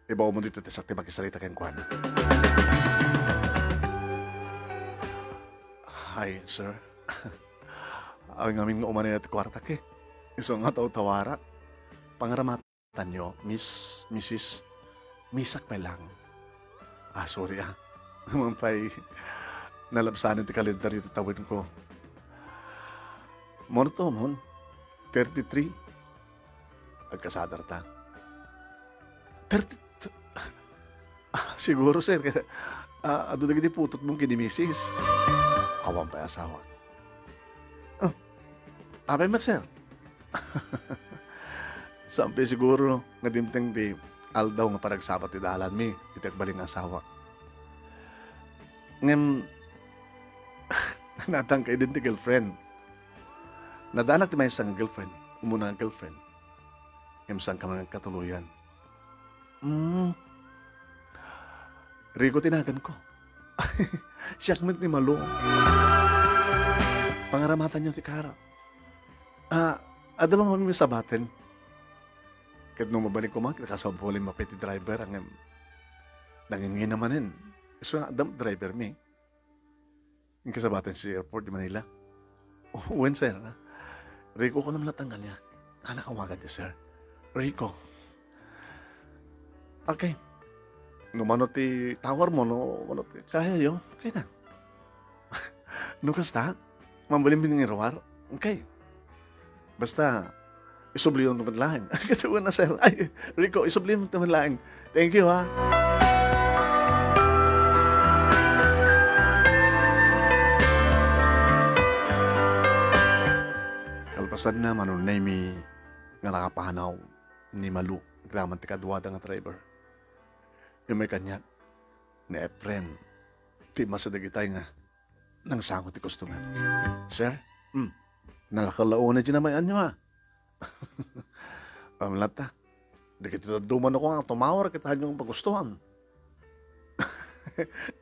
Ibaonmo ditoy ti siak ti makisarita kenkuana. Hi, sir. Awan ngamin nga umanay ti kuartak, eh. Isu nga tawtawarak. Pangaramatanyo, Miss, Missus, Misak pay lang. Ah, sorry, ah. Naman pay, nalabsanan ti kalendaryo ti tawenko. Mano to, mon? Thirty-three? Agkasadarta. Thirty, ah, siguro, sir, ah, adu dagiti putotmo ken ni Misis. Awan pay asawa. Ah, apay met, sir? Saan pay siguro nga dimteng ti aldaw nga panagsabat ti dalanmi iti agbalin nga asawa. Ngem, natangkay din ti girlfriend. Nadanak ti maysa nga girlfriend, umuna nga girlfriend. Ngem saan ka man agkatuloyan. Mm. Rico ti naganko. Siak met ni Malo. Pangaramatanyo ti kara. Ah, adda man kami sabaten. Ket no mabalin koma, kasabali mappay ti driver, ngem nangingina manen. Isu nga, adda driver mi. Inkasabaten sa airport di Manila. Wen, sir. Rico ko naman natanggal niya. Anak, awagan ti sir. Rico. Okay. No mano ti tower mo, no mano ti kaya yo, okay na. No kasta, mambalim din nga ruar. Okay. Basta, isubliyon mo man laeng. Katuon na, sir. Ay, Rico, isubliyon mo man laeng. Thank you, ha. Kalpasan na, Manong Nemy, nga nakapanaw ni Malu, graman ti kaduada nga driver. Yung may kanya, ni Efren, ti masa dagitay nga nangsango ti customer. Sir? Hmm. Nalakalaw na dyan naman anyo, ha? Pamlata. Dagiti dadduman ako nga tumawar, kita nyo ang pagustuhan.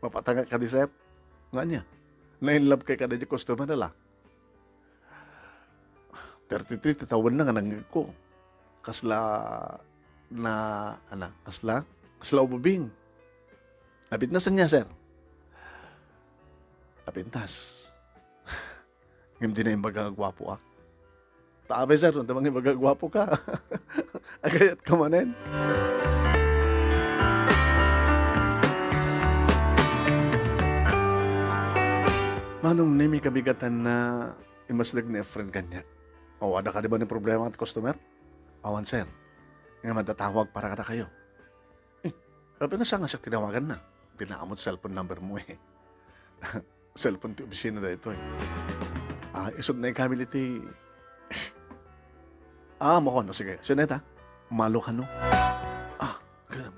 Mapatanga ka di, sir? Nga niya? Na-in love kay kada di customer nila. Thirty-three ti tawen na nga nangngeg ko. Kasla na, ana, kasla? Kasla ubing. Apintas niya, sir. Apintas. Ngem di na imbaga nga guapo, ah. Ta apay, sir, no ta mangibaga guapo ka. Agayat ka manen. Manong Nemy, kabigatan na imasdeg ni Efren kaniak. O, adda kadi ba ni problema ti customer? Awan, sir. Nga madatawag para kadakayo. Eh, apay no saan nga siak tinawagan na? Di na amot cellphone number mo, eh. Cellphone ti opisina daytoy. Ah, isut na ikamil iti, ah, makon. O, sige. Sino ita? Malo kano? Ah,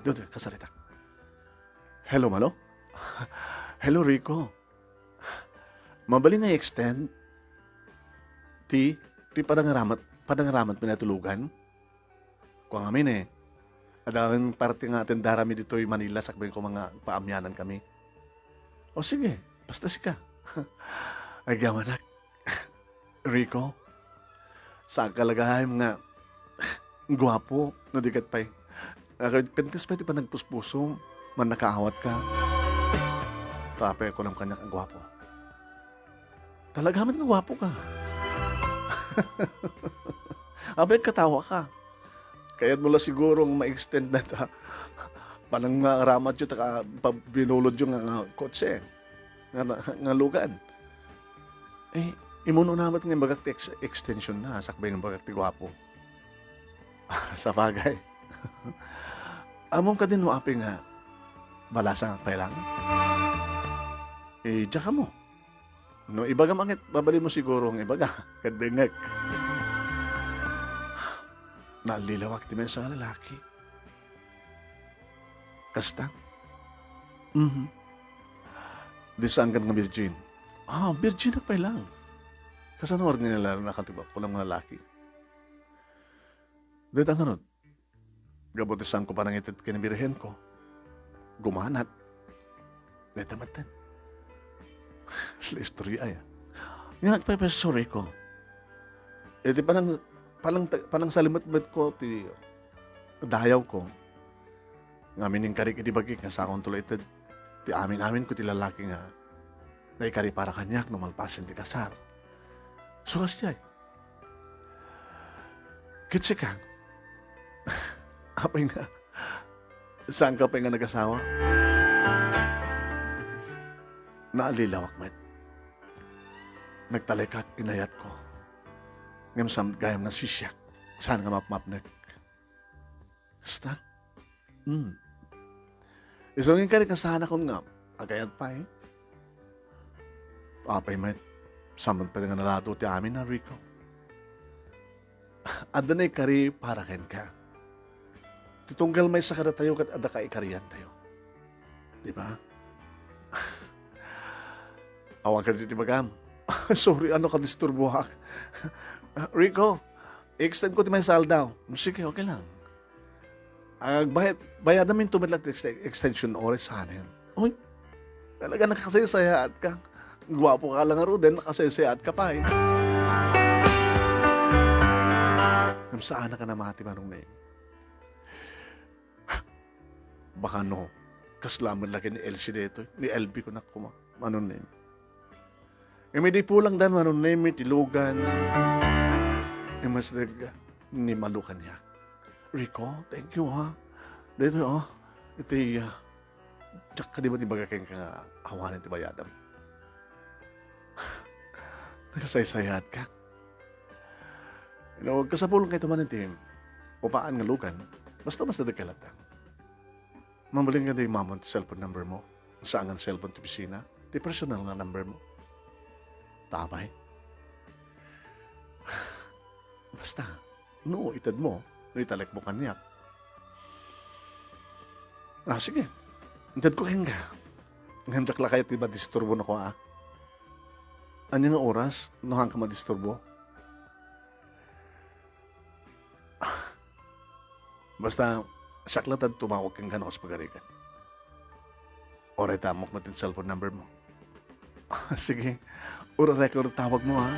dito, kasarita. Hello, Malo? Hello, Rico. Mabalin nga i-extend ti Ti padangaramat, padangaramat pinatulugan? Kua ngamin, eh. Adda ngamin parte nga atendar mi ditoy Manila, sakbay ko nga paamianan kami. O sige, basta sika. Agyamanak. Rico, saan ka lagayem nga guapo, no di ket pay. Pintas pay ti panagpuspusom, mannakaawat ka. Ta apay kunam kaniak a guapo. Talaga met nga guapo ka. Apay katawa ka. Kayatmo la siguro nga ma-extend na ta. Panang nga ramatyo ta ka, pa-, binulodyo nga, nga kotse. Nga, nga lugan. Eh, imuno na met nga imbagak ti ex-, extension na, sakbay nga imbagak ti guapo. Sabagay. Ammom kadin no apay nga balasangak pay lang? Eh, diak ammo. No ibagam a ket, mabalinmo siguro nga ibaga, ket dengngek. Naallilawak ti maysa nga lalaki. Kasta? Mhm. Di saankan nga virgin? Ah, virginak pay lang. Kasano nga nilalanak ti kunam nga lalaki? Dayta ngarud, gapu ti saanko panangited ken birhenko, gumanat. Dayta metten. Sila istorya aya. Nga agpaypay, sorry ko. Iti panang-, panang-, panangsalimetmetko ti dayawko. Ngamin inkarik idi bagik nga saankonto la ited ti amin-aminko ti lalaki nga naikari para kaniak no malpasen ti kasar. So, kasdiay. Ket sika, apay nga, saanka pay nga nagasawa? Naallilawak met. Nagtalekak, inayatko. Ngem saan gayam nasisiak, saan nga mapmapnek. Kasta? Hmm. Isu nga inkarik nga saanakon nga, agayat pay. Apay met, saan met pay nga nalado ti amin, a, Rico? Adda naikari para kenka. Ti tunggal maysa kadatayo ket adda kaikariantayo. Di ba? Awan kadi ti bagam. Sorry, a, no kadisturboak. Rico, i-extend ko ti maysa aldaw. Sige, okay lang. Agbayad, bayadam into met la ti ex-, extension oras sanen. Uy, talaga nakasaysayaat ka. Guapo ka lang ngaruden, nakasaysayaat ka pay. Ngem saanka namati, Manong Neng. Baka no, kasla met la ken ni Elsie daytoy, ni Elvie kunak koma, Manong Neng. Ngem idi pulangdan, Manong Neng, ti lugan, immasideg ni Malu kaniak. Rico, thank you, ha. Daytoy, oh, iti, ah, diak kadi met ibaga kenka nga awanen ti bayadam. Nakasaysayaat ka. No, kasapulan kayto man iti upaan nga lugan, basta-basta dagkay latta. Mabalin nga di mamon ti cellphone number mo. Saan nga cellphone ti opisina? Ti personal nga number mo. Tapay. Basta, no, ited mo, no italek mo kaniak. Ah, sige. Ited ko kenka. Ngem diak la kayat ti madisturbo no kua, a. Ania nga oras, no haanka madisturbo? Basta, siak latta ti tumawag kenka no kas pagarigan. Uray ta ammok met ti cellphone number mo. Sige, urarek ti tawag mo, ha?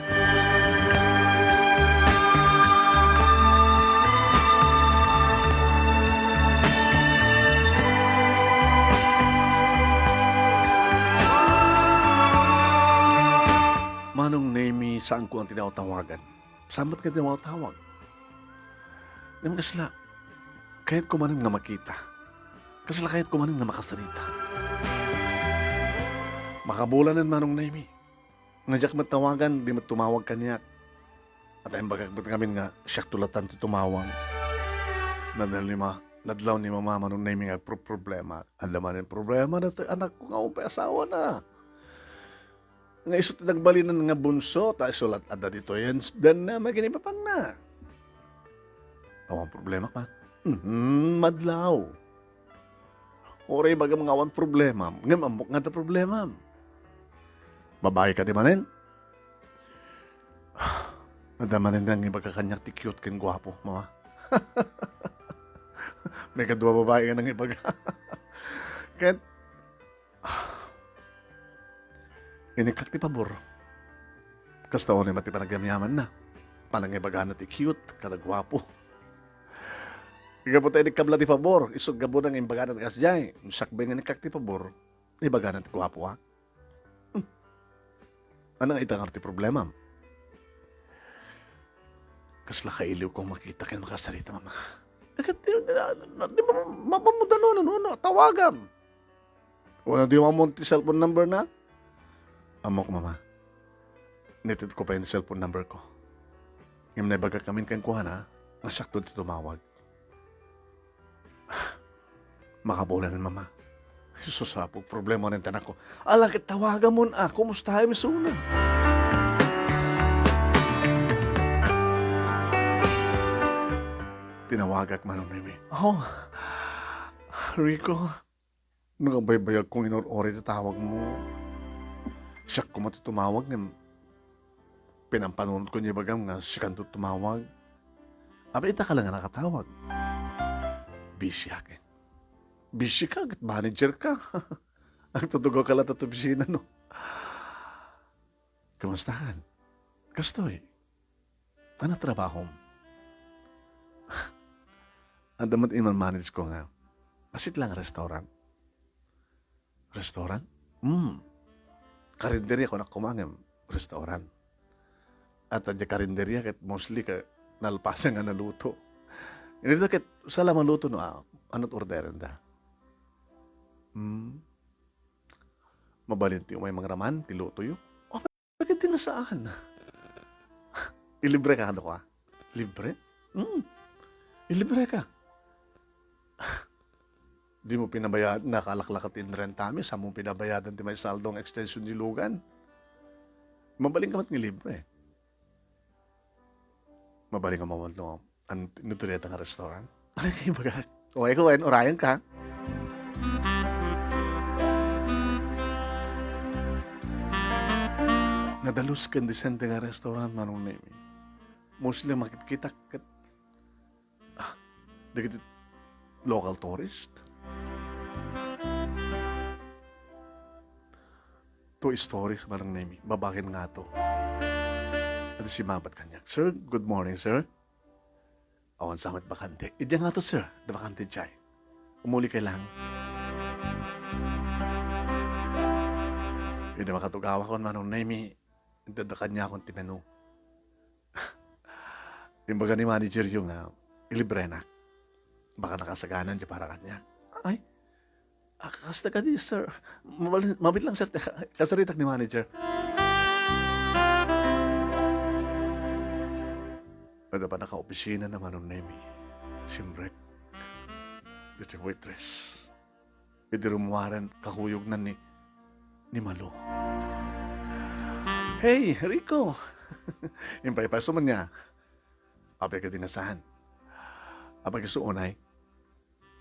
Manong Nemy, saanko nga tinawtawagan. Saan met nga tinawtawag? Ngem kasla, kayatko manen nga makita. Kasla kayatko manen nga makasarita. Makabulanen, Manong Nemy. Nga diak met tawagan, di met tumawag kaniak. At imbagak met ngamin nga siakto latta ti tumawag. Nadlaw ni ma-, nadlaw ni Mama, Manong Nemy, nga agproproblema. Ania manen problema daytoy anakko nga umpay asawana. Nga isu ti nagbalinan nga bunso, ta isu latta adda ditoy, yan, dan na, maginipapanna. Awan problema ka. Mhm, madlaw. Uray ibagam nga awan problemam, ngem ammok nga adda problemam. Babai kadi manen? Adda manen nga nangibaga kaniak ti cute ken guapo, Mama. May kadua babae nga nangibaga. Ket, inikkak ti pabor. Kasta unay met ti panagyamyamanna. Panangibagana ti cute, kada guapo. Gapu ta inikkam la ti pabor, isu gapuna nga imbagana ti kasdiay. Siak bay nga inikkak ti pabor, ibagana ti guapo, a? Hmm. Ania nga ita ngarud ti problemam? Kasla kailiwko makita ken makasarita, Mama. Ket di, di, di, di, ma-, mapamudano, no, no, tawagam. Wenno dimo ammoen ti cellphone number na? Ammok, Mama. Nitedko pay ti cellphone number ko. Ngem naibagak ngamin kenkuana nga siakto ti tumawag. Makabulan, Mama. Jesus, apog problema ni tanakko. Ala, ket tawagamon a, kumustaem isuna? Tinawagak, Manong Mimi. Oh, Rico, nakabaybayagko nga inur-uray ti tawagmo. Siak koma ti tumawag ngem pinampanunotko nga ibagam nga sikanto tumawag. Apay, ita ka la nga nakatawag. Busy ka. Busy ka, ket manager ka. Agtutugawka la ta ti opisina, no? Kumustakan? Kastoy? Ania trabahom? Adda met iman-manage ko nga, asit lang restaurant. Restaurant? Hmm. Karinderya, kunak koma ngem restaurant. Adda diay karinderya ket mostly ka nalpasen nga naluto. Ita ket saan la maluto no, a, ano't orderenda? Hmm. Mabalin ti umay mangraman ti lutoyo? Apay ket di nga saan? Ilibreka kano, a? Libre? Hmm. Ilibreka. Dimo pinabayad, nakalaklaka ti inrentami, saanmo pinabayadan ti maisaldo nga extension ti lugan. Mabalinka met nga libre. Mabalinka met no, an-, no, dayta nga restaurant. Ania kay ibaga? O, ay ko, ay, urayan ka. Nadalus ken disente nga restaurant, Manong Nemi. Mostly makitkitak ket, ah, dagiti local tourist. Two stories, Manong Nemi. Babaken ngato. Adda simmabat kaniak. "Sir, good morning, sir." Awan sa met bakante. "Idiay ngato, sir. Adda bakante idiay. Umuli ka lang." Idi makatugawakon, Manong Nemi, inted kaniakon ti menu. Imbaga ni manageryo nga ilibrenak. Baka nakasaganan diay para kaniak. Ay, a, kasta kadi, sir. Mabal-, mabiit lang, sir, ti kasaritak ni manager. Adda pay nakaopisina na, Manong Nemi. Simrek. Iti waitress. Idi rummuaren, kakuyogna ni, ni Malo. "Hey, Rico!" Impaypayso man niya. "Apay kadi nga saan? Apay isu unay?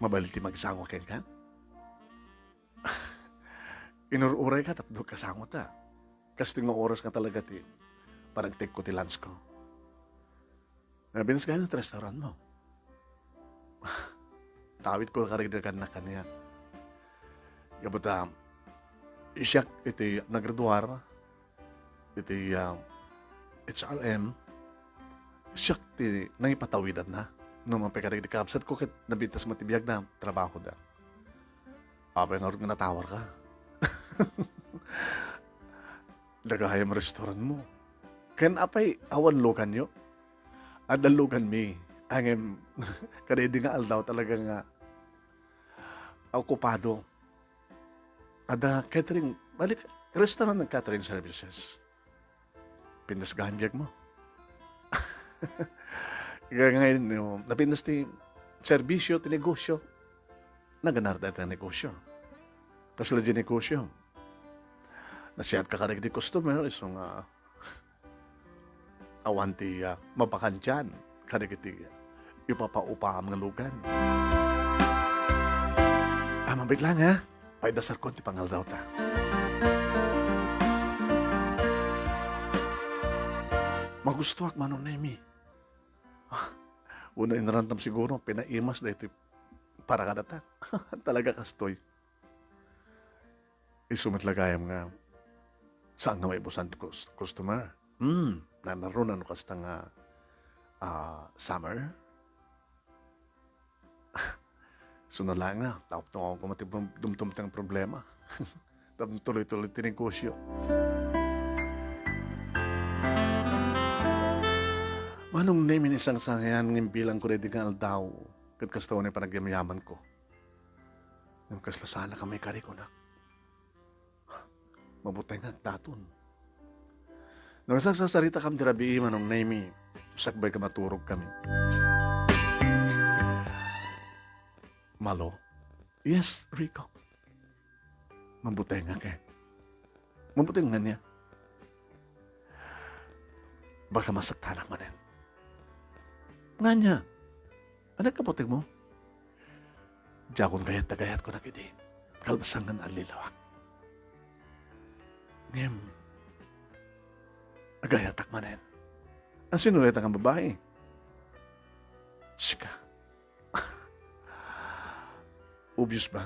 Mabalin ti magsango kenka?" Inur-urayka tapno kasangota. Kastoy nga oras nga talaga ti panagtake-ko ti lunch ko. Nabinsgayan ti restaurantmo. Tawidko kadagiti kaniak. Gapu ta, siak iti nagraduar iti, ah, H R M, siak ti nangipatawidanna. No, mapay kadagiti kabsatko ket nabintas met ti biagda, trabahoda. Apay ngarud nga natawarka? Dagayem restaurantmo. Ken apay awan luganyo? Adda luganmi. Ngem, kadaydi nga aldaw talaga nga okupado. Adda catering, bali, restaurant and catering services. Pintas gayam biagmo. Kaya ngayon, no, napintas ti serbisyo, ti negosyo. Naganar dayta ti negosyo. Kasla diay negosyo. Nasiatka kadagiti customer, isu nga awan ti, ah, mabakantian kadagiti ipapaupaam nga lugan. Ah, mabiit lang, ha? Paidasarkon ti pangaldawta. Magustoak, Manong Nemi. Wenno inrantam siguro, pinaimas daytoy para kadata. Talaga kastoy. Isu met la gayam nga saan nga maibusan ti cus-, customer. Hmm, nanaruna no kasta nga, ah, summer? Suna laeng nga, tapno ako mati prom-, dumdum ti problema. Tapno tuloy-tuloy ti negosyo. Manong Nemi, ni sangsangayan nga imbilang ko daydi nga aldaw, ket kasta unay panagyamyaman ko. Ngem kasla saan a maikari, kunak. Mabutengak daton. No sagsasaritakam ti rabii, Manong Nemi, sakbay ka maturogkami. Malo? Yes, Rico. Mabutengak, eh. Mabuteng nga niya. Baka masaktanak manen. Nga niya? Anak ka puting mo? Diakon gayat, gayat ko nagidi. Kalpasan nga naallilawak. Ngem, agayatak manen. Asino dayta nga babai? Sika. Obvious ba?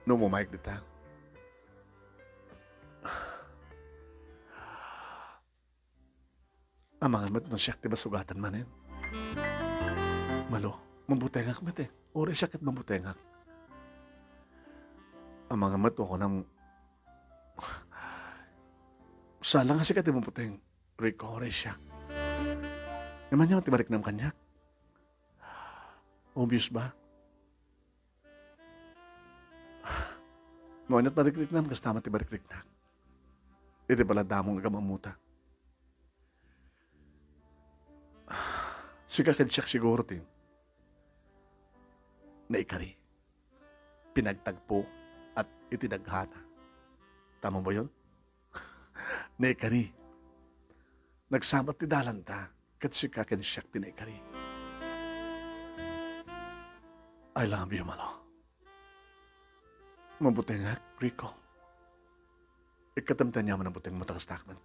No, umayk dita. Amangan met no siak ti masugatan manen. Malo, mabutengak met eh. Uray siak ket mabutengak. Amangan met no kunam, sala nga sika ti mabuteng, Rico, uray siak. Ngem ania ti mariknam kaniak? Obvious ba? No ania ti marikriknam, kasta met ti marikriknak. Iti pala damo nga agam-ammuta. Sika ken siak siguro ti naikari, pinagtagpo, at iti daghana. Tama ba yun? Naikari. Nagsabat ti dalanta, ket sika ken siak ti naikari. I love you, Malo. Mabutengak, Rico. Ikkatem ti aniaman a butengmo ta kastak met.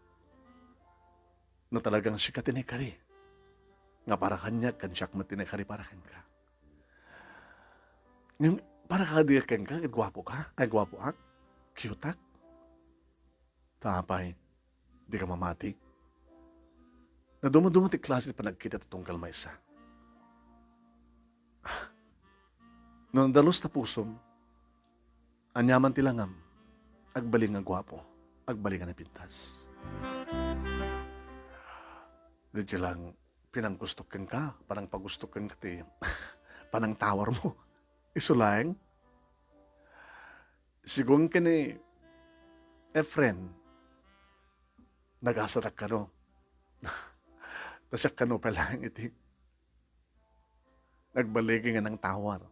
No talagang sika ti naikari, nga para kaniak, ken siak met ti naikari para kenka. Ngem, para kadi kenka, ket guapo ka? Ay, guapoak? Cuteak? Ta apay, dika mamati? Naduma-duma ti klase ti panagkita ti tunggal maysa. No nadalus ta pusom, aniaman ti langam, agbalin nga guapo, agbalin nga napintas. Di lang pinanggustok kenka, panangpagustok kenka ti panangtawarmo. Isu laeng. Sigun ken ni Efren, nagasadak kano. Ta siak kano pay laeng iti nagbaligi nga nangtawar.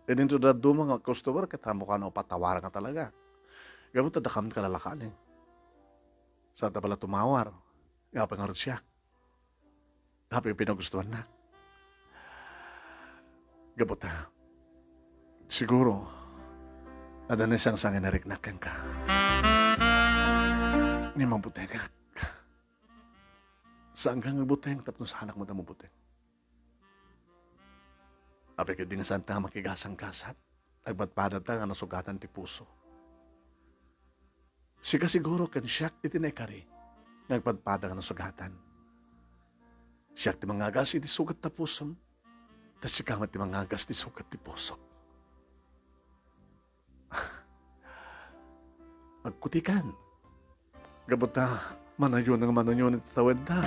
Idinto dadduma nga customer, ket ammok a patawar nga talaga. Gapu ta dakam kalalakani. Saan ta pala tumawar? Nga pangarod siak. Apay pinagustuannak? Gapu ta, siguro, adda nasangsang nga nariknak kenka. Ni mabutengak. Saanka nga buteng tapno saanak met a mabuteng. Apay ket di nga saanta nga makigasanggasat, agpadpadata nga nasugatan ti puso. Sika siguro ken siak iti naikari nga agpadpada nga nasugatan. Siak ti mangagas iti sugat ta pusom, ta sika met ti mangagas ti sugat ti pusok. Agkutikan. Gapu ta, manayon nga manayon iti tawedda.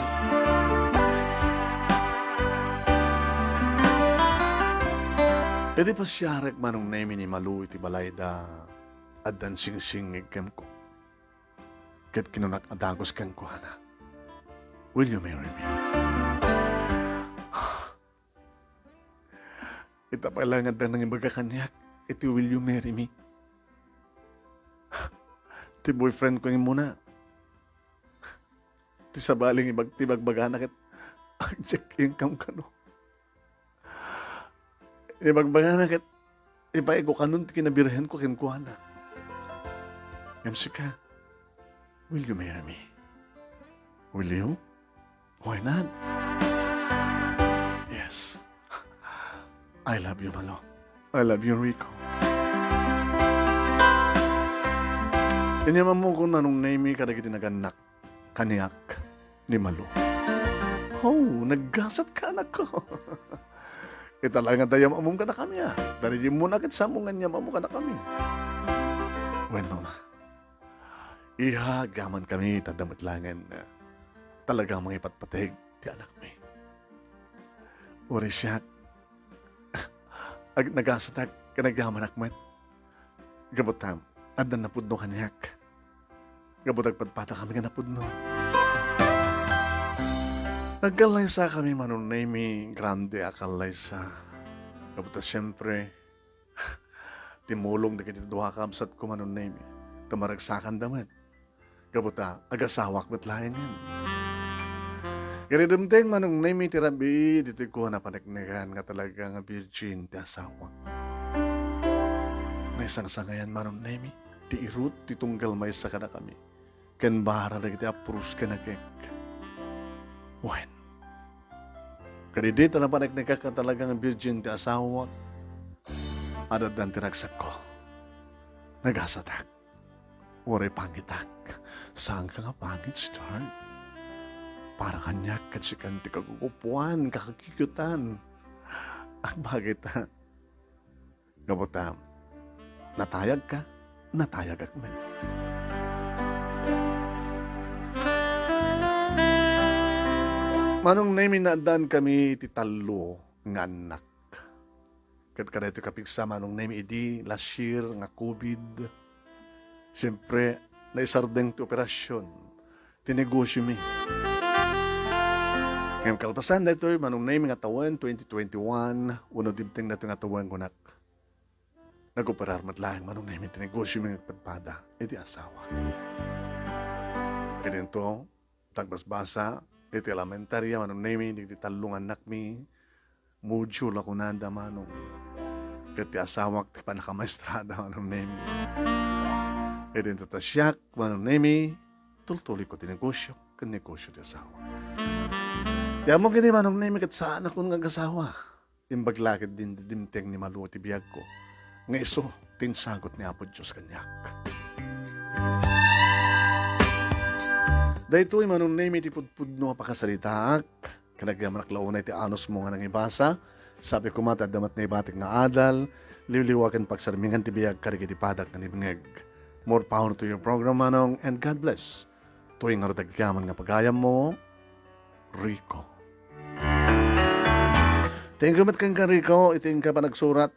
Iti pasiarek, Manong Nemi, ni Malu iti balayda, addan singsingig kenko. Ket kinunak a dagus kenkuana, "Will you marry me?" Ita pay laeng adda nangibaga kaniak iti "Will you marry me?" Ti boyfriend ko nga immuna, ti sabali nga ibag-, ti bagbagana ket agdiak inkam kano. Ibagbagana ket ipaay ko kanon ti kinabirhen ko kenkuana. Ngem sika, will you marry me? Will you? Why not? Yes. I love you, Malo. I love you, Rico. Inyam-ammok, Manong Nemy, kadagiti nagannak kaniak ni Malo. Oh, naggasat ka, anak ko. Ita laeng nga dayam-ammom kadakami, a. Daydiay mo na ket samo nga inyam-ammo kadakami. Wen, Mama. Iha, agyaman kami, ta adda met laengen, a, talaga mangipatpateg ti anakmi. Uray siak, ag-, nagasatak ken agyamanak met. Gapu ta, adda napudno kaniak. Gapu ta agpadpadakami nga napudno. Nagkallaysakami, Manong Nemy, grande a kallaysa. Gapu ta, siempre, timulong dagiti dua a kabsatko, Manong Nemy, ta maragsakanda met. Gapu ta, agasawak met laengen. Ket idi dumteng, Manong Nemy, ti rabii, ditoy ko a napaneknekan nga talaga nga virgin ti asawak. Naisangsangayan, Manong Nemy, ti irut ti tunggal maysa kadakami ken bara dagiti apros ken agek. Wen, ket idi ta napaneknekak nga talaga nga virgin ti asawak, ad-addan ti ragsakko. Nagasatak. Uray pangitak. Saanka nga pangit, sweetheart. Para kaniak, ket sikan ti kagugupuan, kakakikiotan. Agbagay ta, gapu ta, natayagka, natayagak met. Manong Nemy, naaddankami iti tallo nga annak. Ket kadaytoy kapigsa, Manong Nemy, idi last year nga covid, siempre, naisardeng ti operasion ti negosiomi. Ngem kalpasan daytoy, Manong Nemy, nga tawen twenty twenty-one, wenno dimteng daytoy nga tawen, kunak, nag-operar met laeng, Manong Nemy, ti negosiomi nga agpadpada iti asawak. Ket inton agbasbasa iti elementaria, Manong Nemy, dagiti tallo nga annakmi, module a kunada, Manong. Ket ti asawak ti pannakamaestrada, Manong Nemy. Ket inton ta siak, Manong Nemy, tultuloyko ti negosio ken negosio ti asawak. Ti ammok idi, Manong Nemy, ket saanakon nga agasawa. Imbag la ket din dimteng ni Malo ti biagko, nga isu ti insagut ni Apo Dios kaniak. Daytoy, Manong Nemy, ti pudpudno a pakasaritaak, ken agyamanak la unay ti anusmo nga nangibasa. Sapay koma ta adda met naibatik nga adal, liwliwa ken pagsarmingan ti biag kadagiti padak nga nangngeg. More power to your program, Manong, and God bless. Toy ngarud agyaman nga pagayammo, Rico. Thank you met kenka, Rico, iti inka panagsurat.